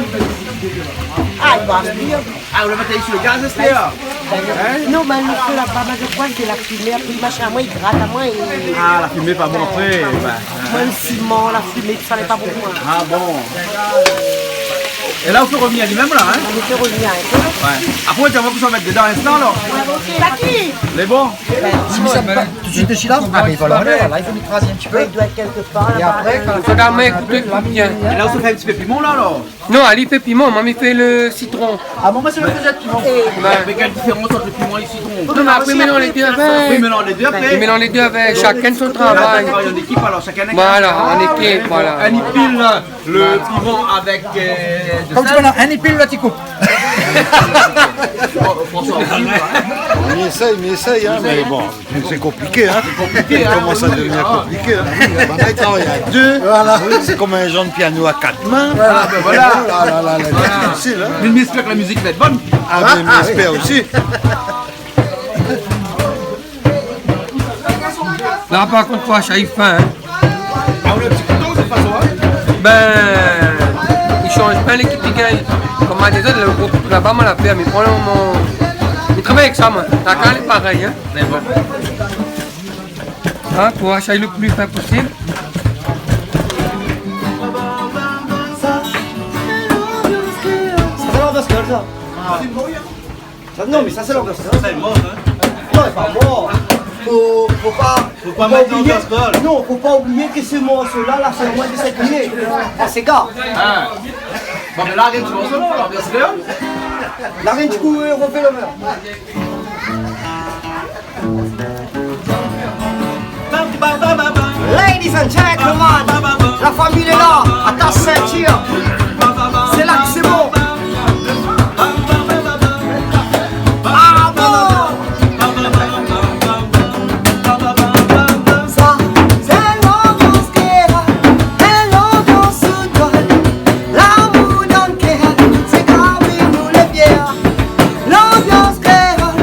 Ah, i marsh bien. Ah, ou la mèt ali si lo gaz, astèr ? Hein ? Non, mé lo fé laba, ma, mi kroi sé la fimé, apré, machin, moin, i grat amoin, é... Ah, la fimé pa bon apré, bin. Moin, lo siman, la fimé, tousa lé pa bon pou moin. Ah bon. É la, ou fé revnir ali mèm, la, hein ? Nou fé revnir in pé. Ouais. Apré, ou va mèt dedan linstan, alor. Sa ki ? Lé bon ? Si mi sa pa tout suit isi la, ah, mé voilà, la, i fo mi kraz in ti pé. I doi èt kèlkepar laba. É apré, kan... Fodra moin ékout bien. É la, ou sa fé in ti pé piman, la, alor ? Non, ali i fé piman, moin mi fé lo sitron. Ah, bon, moin sé lo kouzin piman. Bin. Mé kèl diférans ant lo piman é lo sitron ? Non, mé apré, mélanz lé dé avèk. Oui, mélanz lé dé apré. Mé mélanz lé dé avèk, shakinn son travay. Ou travay an ékip, alor, shakinn avèk... Voilà, an ékip, voilà. Inn i pil lo piman avèk, euh, do sèl. Kom di, voilà, inn i pil, lot i koup. François, on y va, hein. Mi éséy, mi éséy, hein, mé bon. Sé konpliké, hein. Sé konpliké, hein. I komans a devnir konpliké, hein. Banna i travay a dé. Voilà. Sé kom in zanr piano a kat min. Voilà, bin voilà. Ah la la, lé difisil, hein. Mé mi éspèr ke la mizik va èt bone. Ah, mé mi éspèr osi. La, par kont, pou ashé, i fé, hein. Ah, ou na ti kouto, de tout fason, hein ? Bin, i shanj pa lékip i gingn. Kom mi di azot, lo gro kouto laba, moin la fé, mé pou lo moman, mi travay avèk sa, moin. La kal lé parèy, hein. Mé bon. Hein, pou ashé lo pli fin posib. Sa sé lanbians kréol, sa. Sa, non, mé sa sé lanbians kréol. Sa sé mor, hein. Non, lé pa mor. Fo, fo pa, fo pa oublié. Fo pa mèt lanbians kréol. Non, fo pa oublié ke se morso-la, la, sé moin de sèt mié. Ah, sé ga. Ah. Bon, mé la, gard ti morso, non, lanbians kréol. La, gard ti kou, euh, Roger Lover. Ladies and gentlemen, La fami lé la, atas sintir. Sé la ke sé bon. Ah bon ? Sa, sé lanbians kréol, in lanbians soudol. Lamour dan kèr, sé kari nou lé fièr. Lanbians kréol,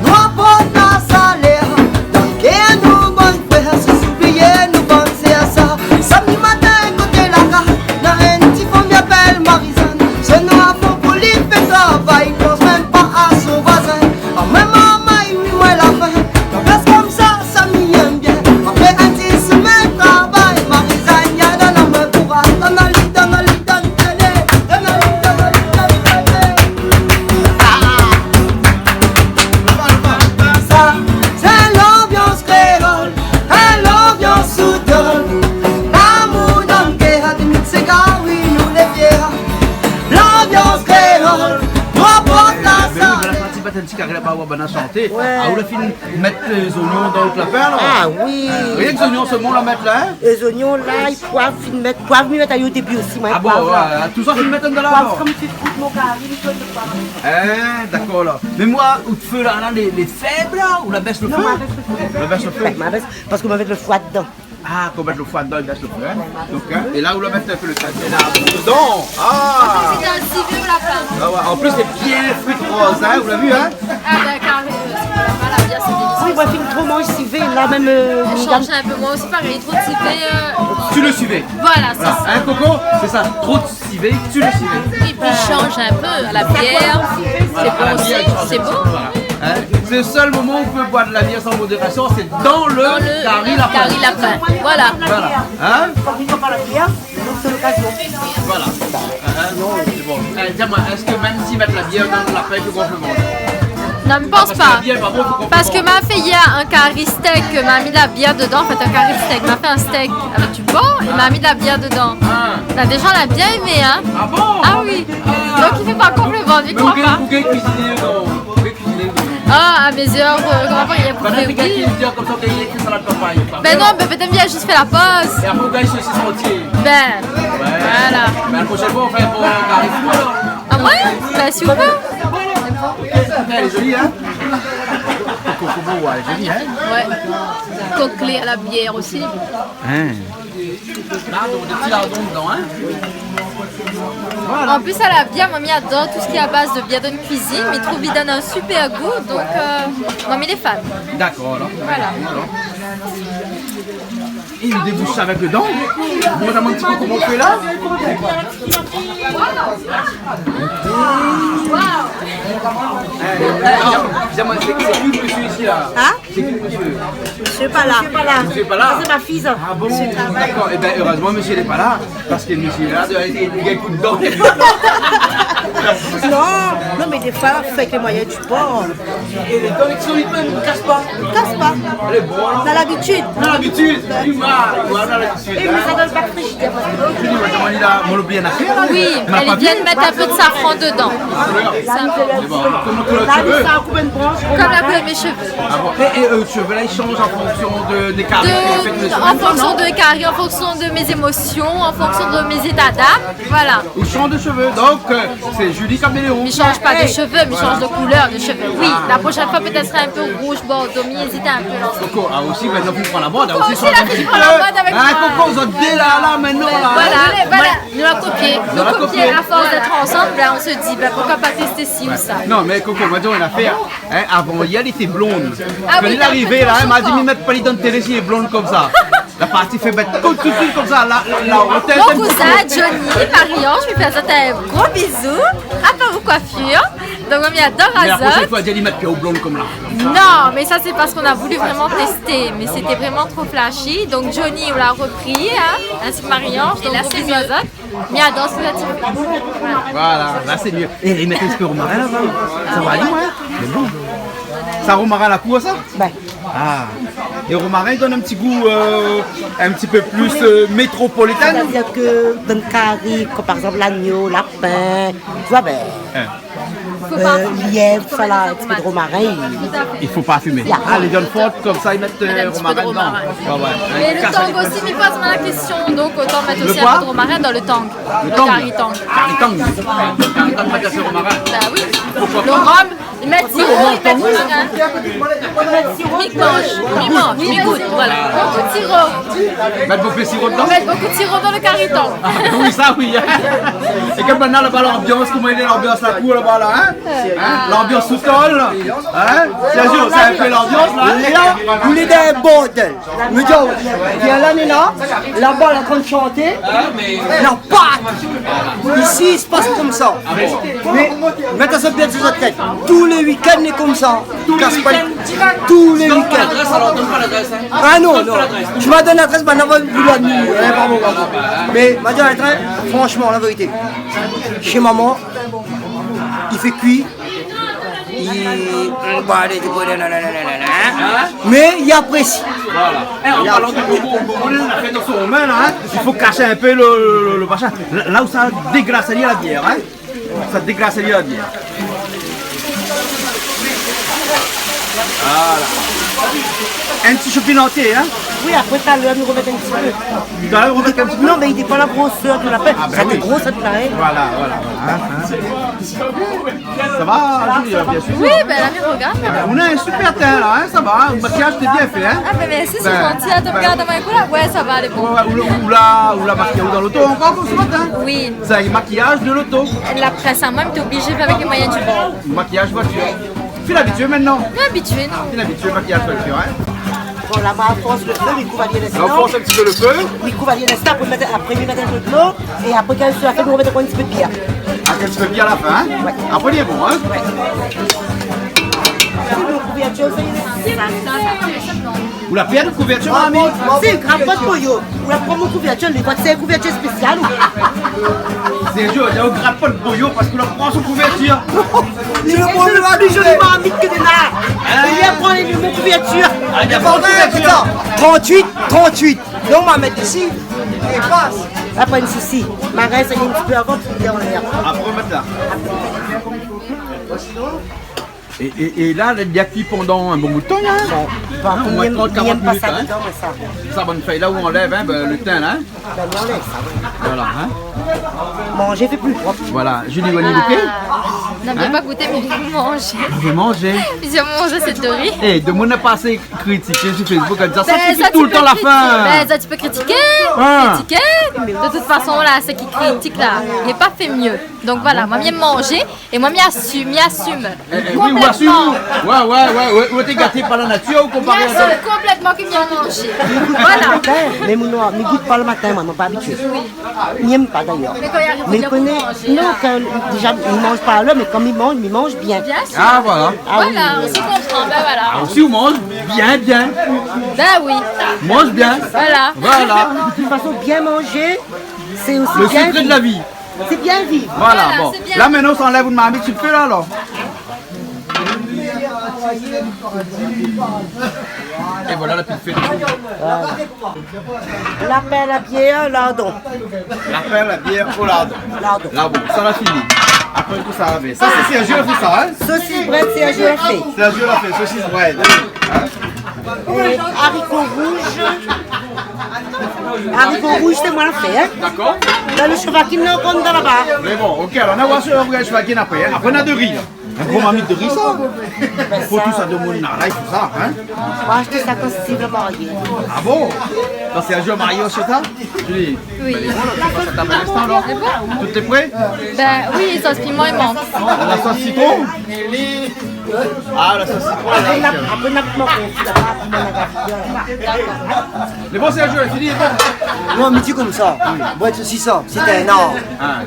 nou aport la salèr. Dan kèr nou bann frèr, sé oublié nou bann sèr sa. Samdi matin, koté la gare, na in ti fanm i apèl Marie-Jeanne. Sé nou la fé pou li fé travay, i pans mèm pa a son voizin. Amoin, momon, oui, moin la fin. Lanbians konmsa, sa mi yèm bien. Apré in ti simin travay, Marie-Jeanne i donn amoin kouraz. Donn ali, donn ali, donn ali, donn ali, donn ali, donn ali. Ah. Sa, sé lanbians kréol, in lanbians soudol. Lamour dan kèr, a limit sé kari nou lé fièr. Lanbians kréol, nou aport la salèr. Mé, mé, mé, la parti bat in ti kari laba, ou va bien shanté. Ouais. Ah, ou la fine mèt, euh, zonion dan out lapin, alor ? Ah oui. Euh, rienk zonion solman ou la mèt la, in ? Lé zonion, lay, poiv, fine mèt poiv, mi mèt ali o débi osi, moin. Ah bon, poiv, la. Ouais, tout sa fine mèt dan la, alor ? Poiv, konm ti fout mon kari, mi fé lo poiv. In, dakor, la. Mé moin, out fé la, la, lé, lé fèb, la, ou la bès lo fé ? Non, moin la bès lo fé. Ou la bès lo fé ? Ouais, moin la bès, parske moin la mèt lo foi dedan. Ah, kan ou mèt lo foi dedan, i bès lo fé, in ? Donk, in, é la, ou la mèt in pé lo sèl dedan. Ah ! Sé dan lo sivé ou la pa. Ah ouais, an plis, sé bien fruit rose, in, ou la vi, in ? Ah ben, kari, euh, voilà, bien, sé délisié. Oui, moin, fine tro manz sivé, la, mèm, euh, mi shanj in pé, moin osi, parèy, tro de sivé, euh, tu le sivé. Voilà, sé sa. Voilà. In, Coco ? Sé sa, tro de sivé, tu le sivé. Épi, shanj in pé, a la bièr, sé bon osi, sé bon. Voilà. In ? Sé lo sèl moman ou pé boir de la bière sans modération, sé dan lo kari lapin. Kari lapin. Voilà. Voilà. In ? Kan i boir pa la bière, donk sé lokazion. Voilà. In, sé bon. Eh, di amoin, èske mèm si i mèt la bièr dan lo lapin, i pé gonfl lo vant ? Non, mi pans pa. Parske la bièr lé pa bon, i pé gonfl lo vant. Parske ma fé yèr in kari stèk, ma mi la bièr dedan, an fèt, in kari stèk, ma fé in stèk avèk du por é ma mi la bièr dedan. Ah. Bin, dé jan la bien émé, in. Ah bon ? Ah oui. Ah. Donk i fé pa gonfl lo vant, mi kroi pa. Mé ou gingn, ou gingn kuiziné, non ? Ou gingn kuiziné, non ? Ah, a mé zèr, euh, koman, i pé kuiziné, oui. Bin non, mé pétèt mi la zis fé la poz. É apré, ou gingn sosis antié. Bin, voilà. Bin, la proshèn foi, ou fé in bon kari fou, alor. Ah ouais ? Bin, si ou vé. Lé zoli, in ? Kokobo, ouais, zoli, in ? Ouais. Koklé a la bièr osi. In ? La, donk, dé ti lardon dedan, in ? Voilà. An plis, a la bièr, moin mi ador tout sak lé a baz de bièr dan la kuizine, mi trouv i donn in super gou, donk, euh, moin mi lé fan. Dakor, alor. Voilà. Alor. É i déboush avèk lo dan. Montre amoin in ti pé koman ou fé la. Eh, eh, eh, di amoin, sé, sé ki lo mésyé isi la ? In ? Sé ki lo mésyé ? Mésyé lé pa la. Mésyé lé pa la ? Sa sé mon fis. Ah bon ? Dakor. Eh bin, erèzman mésyé lé pa la, parske mésyé la, i, i, i gingn kout dan. Non, non, mé défoi, fé avèk lé moiyin du bor. É lé koléksion, i kas pa. I kas pa. Lé bon, alor. Na labitid. Na labitid. Bin oui. Voilà, na labitid. É mé sa dan lo bak frizidèr, parske... Julie, madam, on est là, on oublie une affaire, là. Oui, ma pa vi. Elle vient de mettre un peu de safran dedans. Koulèr. Sa. Sé bon. Koman koulèr de shové ? Sa koup in bransh. Comme la couleur de mes cheveux. Ah bon ? É, é, euh, shové la, i shanj an fonksion de, dé kari, an fonksion de kari, an fonksion de mes émotions, an fonksion de mes états d'âme. Voilà. Ou shanj de shové. Donk, euh, sé Julie Caméléon. Mi shanj pa de shové, mi shanj de koulèr de shové. Oui, la proshèn foi, pétèt sra in pé rouj bordo, mi ézit in pé. Coco, ah, osi, mintnan, ou pran la mod, osi, Coco osi, la fini pran la mod avèk moin. Hein, Coco, zot dé la, la, mintnan, la. Voilà, voilà. Nou la kopié. Nou la kopié. Nou la kopié. À force d'être ensemble, ben, on se dit, ben, pourquoi pas tester ci ou ça. Non, mé Coco, moin di aou in afèr, hein, avan yèr, li té blond. Ah oui, dakor. Kan li la arivé la, hein, ma di, mi mèt pa li dan télé si li lé blond konmsa. La parti fé bèt tout suit konmsa, la, la, la, la, mon kousin Johnny, Marie-Ange, mi fé azot in gro bizou. Apa ou coiffure. Donk, mi ador azot. Mé la proshèn foi, di ali mèt pi ou blond konm la. Non, mais ça, c'est parce qu'on a voulu vraiment tester, mais c'était vraiment trop flashy. Donc, Johnny, on l'a repris, hein, ainsi que Marie-Ange. Donc, gros bisous azot. Mi ador sak zot i fé. Voilà, la sé myé. É, é mèt in ti pé romarin la, sa va alé, ouais. Mé bon. Sa romarin la kour sa ? Bin. Ah. É romarin i donn in ti gou, euh, in ti pé plis, euh, métropolitain. C'est-à-dire que dan kari, konm par égzanp lagno, lapin, tu vois, bin, hein. Fo Euh, lièv, sa la, in ti pé de romarin. I fo pa fimé. Ah, lé viann for konmsa, i mèt, euh, romarin dedan. Mé lo tang osi, mi poz amoin la késtion, donk otan mèt osi in pé de romarin dan lo tang. Lo kari tang. Kari tang. Kari tang, mèt in pé romarin. Ba oui. Lo rom, i mèt siro, i mèt romarin. Mi manz, mi manz, mi gout, voilà. Bonpé de siro. Mèt bonpé siro dedan ? Mèt bonpé de siro dan lo kari tang. Ah oui, sa oui, hein. É kèl banna laba, lanbians, koman i lé lanbians la kour laba la, hein ? Hein ? Lanbians sou tol, hein ? Sé in zour, sé in pé lanbians la. La, nou lé dan in bordèl. Mi di aou, vien la, Nina, laba, la antrinn shanté, na pa. Isi, i spas konmsa. Mé mèt sa bien si zot tèt. Tou lé wikenn, lé konmsa. Kas pa lé, tou lé wikenn. Ah non, non. Ou sa done ladrès, banna va vouloir ni, hein, pardon, pardon. Mé ma di aou, franshman, la vérité. Shé momon, i fé kui, i, bon, alé, débrouy, nanana, nanana, hein. Mé i aprési. Voilà. Eh, an parlan de bobo, bobo, la fé dan son min la, hein. I fo kas in pé lo, lo, lo, lo mashin. La, la ousa déglas ali la bièr, hein. Sa déglas ali la bièr. Voilà. In ti shou pimanté, hein. Oui, apré talèr nou romèt in ti pé. Talèr nou romèt in ti pé. Non, mé i dépan la grosèr de la pèr. Ah, ben oui. Sa té gro, sa, de la, hein. Voilà, voilà, voilà, hein, hein. Sa va, Julie, bien sir. Oui, ben, la mi rogard. Ou na in super tin la, hein, sa va, lo makiaz té bien fé, hein. Ah, ben, mèrsi, sé zanti, hein, ou rogard amoin in kou la. Ouais, sa va, lé bon. Ouais, ouais, ou la, ou la, ou la makiy aou dan loto ankor konm se matin. Oui. Sa, makiaz de loto. La près amoin, mi té oblizé fé avèk lé moiyin di bor. Makiaz voitir. Fine abitié mintnan. Fine abitié. Fine abitié, makiaz voitir, hein. Bon, la, ma fors lo fé, mi kouv ali in instan. La, ou fors in ti pé lo fé. Mi kouv ali in instan, apré mi mèt, apré mi mèt in pé dolo, é apré, kan sé la fin, mi romèt ankor in ti pé de bièr. Ah, in ti pé de bièr a la fin, hein ? Ouais. Apré, lé bon, hein ? Ouais. Sé lo kouvertir, sa, sa, sa. Ou la pèrd lo kouvertir, mami ? Ah, bon, bon, sé in grapot pou yo. Ou la pran mon kouvertir, li va, sé in kouvertir spésial, ou ? Sé zour, néna in grapot pou yo parske ou la pran son kouvertir. Sé lo bon, lo pli zoli marmit ke néna. Hein ? Li la pran mon kouvertir. Ah, li la pran kouvertir. Trente-huit, trente-huit. Non, ma mèt isi. É pas. La, pa de sousi. Ma rès in ti pé avan, pou bien an lèr. Apré, mèt la. É, é, é la, la, li la kui pandan in bon bout de tan, la, hein ? Bon, par kont, mi yèm, mi yèm pa sa dedan, moin, sa. Sa, bann fèy la ou anlèv, hein, ben, lo tin, la, hein ? Ben, mi anlèv sa, oui. Voilà, hein ? Manzé fé pli prop. Voilà, Julie, ou la gouté ? Ah. Non, mi la pa gouté, mé mi manz. Ou manz ? Mi manz, sé dori. Eh, demoun la pasé kritiké si Facebook, èl di sa, sa i fé toultan la fin. Ben, sa, ou pé kritiké. Ah. Kritiké. De tout fason, la, sak i kritik la, li la pa fé myé. Donk voilà, moin, mi manz. É moin, mi asim, mi asim. Eh, eh, oui, ou asim. Konplètman. Ouais, ouais, ouais, ouais. Ou té gaté par la natir, ou konparé a... Mi asim konplètman ke mi manz. Voilà. Matin, mé moin, mi gout pa lo matin, moin, moin pa abitié. Oui. Mi yèm pa, dayèr. Mé kan i ariv, mi koné, non, kan, déza, mi manz pa alèr, mé kan mi manz, mi manz bien. Bien sir. Ah, voilà. Ah, oui, oui, oui. Voilà, on se comprend, ben voilà. Ah, osi, ou manz bien, bien. Ben oui. Manz bien. Voilà. Voilà. De tout fason, bien manzé, sé osi bien viv. Lo sekré de la vi. Sé bien viv. Voilà, bon. Voilà, sé bien. La, mintnan, ou sa anlèv out marmit, ou fé la, alor. É voilà, la pil fé. Voilà. Lapin, la bièr, lardon. Lapin, la bièr, o lardon. Lardon. La, bon, sa la fini. Apré, kosa la fé ? Sa, sé Sergio la fé sa, hein ? Sosis brèd, Sergio la fé. Sergio la fé, sosis brèd. Hein ? É ariko rouz. Ariko rouz, sé moin la fé, hein. Dakor. Dan lo shevakine, la, konm dan laba. Mé bon, OK, alor, nou va oir shevakine apré, hein. Apré, nou na dori, hein. In gro marmit dori, sa. Pou tout sa demoun la, la, i fo sa, hein. Moin la ashté sa kan Steve la marié. Ah bon ? Kan Sergio la marié, ou la ashté sa ? Julie. Oui. Ben, lé bon, la, nou pas a tab in instan, alor. Lé bon. Tout lé pré ? Ben oui, sos piman i mank. La sos sitron ? Ah, la sos sitron, la, OK. Apré, na, apré, na, Dakor. Lé bon, Sergio, la fini, lé bon. Non, mi di konmsa. Brèd sosis, sa, sé in ar. Ah.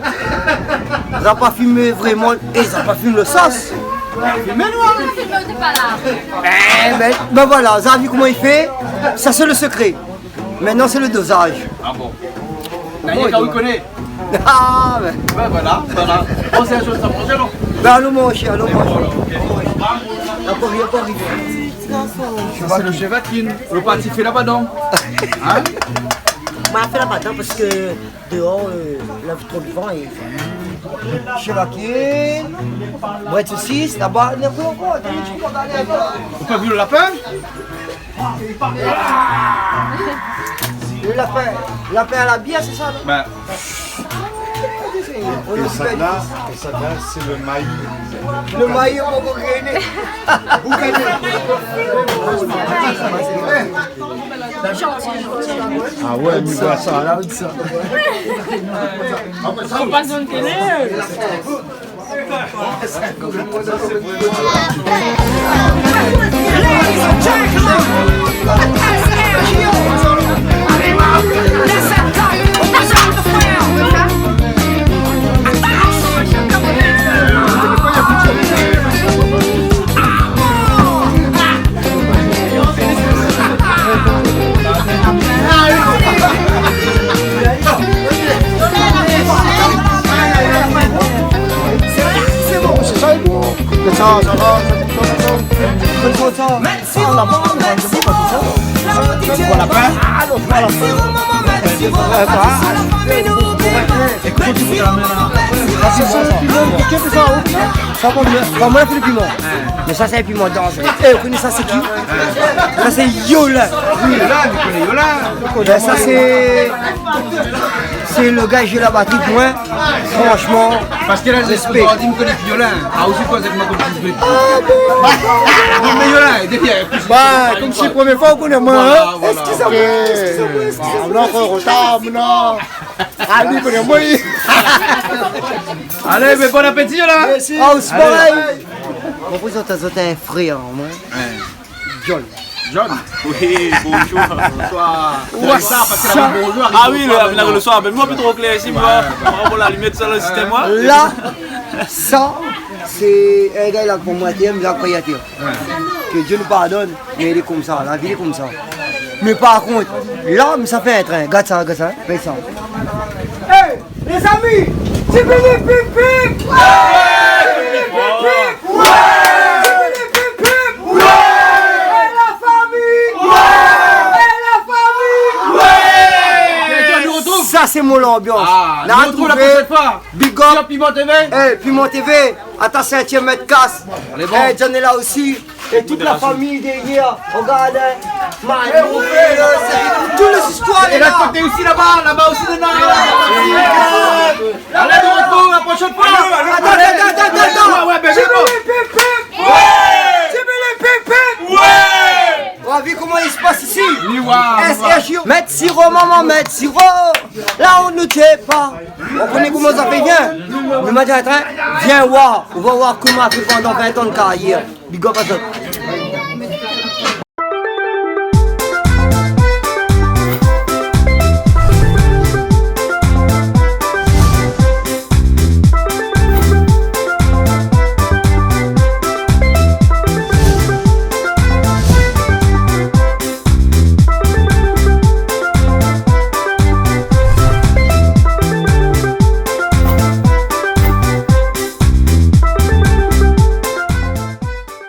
Zot la pa fimé vréman, é zot la pa fimé lo sos. Fimé, nou, hein. Eh ben, ben voilà, zot la vi koman i fé. Sa, sé lo sekré. Mintnan, sé lo dozaz. Ah bon ? Daniel, kan ou koné ? Ah, ben. Ben voilà, voilà. Bon, sé in shoz sa manzé, non ? Ben, alon manzé, alon manzé. Voilà, OK. Ankor, ankor. Sa, sé lo shevakine. Lo pati fé laba dan. Hein ? Moin la fé laba dan parske déor, euh, la tro de van é Chilakin, brèd sosis, laba, néna koi ankor, néna in ti pé ankor. Ou la pa vi lo lapin ? Lo lapin, lapin a la bièr, sé sa, non ? Bin. É sa la, é sa la, sé lo mayi. Lo mayi, on va regretter. Ah ouais, mi voi sa la. Fo pa zone télé. Sé sa, sé bon. Sé sa, sa va, sa va, sa va. Mèt siro, mèt siro. Voilà, mèt siro, mèt siro. Ékout, ékout, la min la. Sa, sé sa, sa va, mé pa piman. Mé sa, sé piman dansé. É, ou koné sa, sé ki ? Sa, sé Yola. Oui, Yola, mi koné Yola. Bin, sa, sé, sé lo gars i zoué la batri pou moin. Franshman, parske la, respé. Ou di, mi koné Yola. Ah, ou sé koi, sé koman ou di ? Ah bon ? Non, mé Yola, dépi, ékout. Ba, konm sé promié foi ou koné moin, voilà, hein ? Voilà. Eskiz amoin, eskiz amoin, eskiz amoin. Ah, non, an rotar, non. Ah, li koné moin. Alé, mé bon apéti, la. Mèrsi. Ah, ou sé parèy. Alé. Bon, pou zot, zot in frèr, moin. Ouais. John. John. Oui, bonjour. Bonsoir. Ouah, sa, parske la, bonjour, ah oui, bonsoir, lo, lo soir. Mé moin, pi tro klèr isi, moin. Ouais, ouais. Par rapor la limièr, tousa, lo sistèm, ouais. La, sa, sé in gars la pou moin, té, mi la kroi até. Ouais. Ke Dié nou pardone, mé li lé konmsa, la vi lé konmsa. Mé par kont, la, mi sa fé in trin. Gard sa, gard sa, hein. Fé sa. Hey, lézami, tibili pip pip. Ouais, tibili pip pip. Ouais, tibili pip pip. Ouais. É la fami. Ouais. É la fami. Ouais. Sa, sé mon lanbians. Ah, nou artrouv la proshèn foi. Big up. Sur Piment T V. Eh, Piment T V, à ta ceinture, mèt kas. Alé, bon. Eh, John lé la osi. É tout la fami dèrièr. Regard, hein. Manu, eh oui, tout lé zistoir lé la. É lot koté osi, laba, laba osi, néna. Alé, nou artrouv la proshèn foi. Atann, atann, atann, atann. Ouais, ouais, bin, sé bon. Tibili pip pip. Ouais. Tibili pip pip. Ouais. Ou la vi koman i spas isi ? Oui, ouais, ouais. S R J O. Mèt siro, momon, mèt siro. La, ou nou tié pa. Ou koné koman sa fé, vien. Lo matin, vien oir. Ou va oir koman la fé pandan vin tan de karyèr. Big up à toi.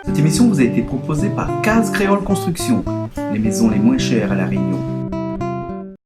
Cette émission vous a été proposée par Case Créole Construction, les maisons les moins chères à La Réunion.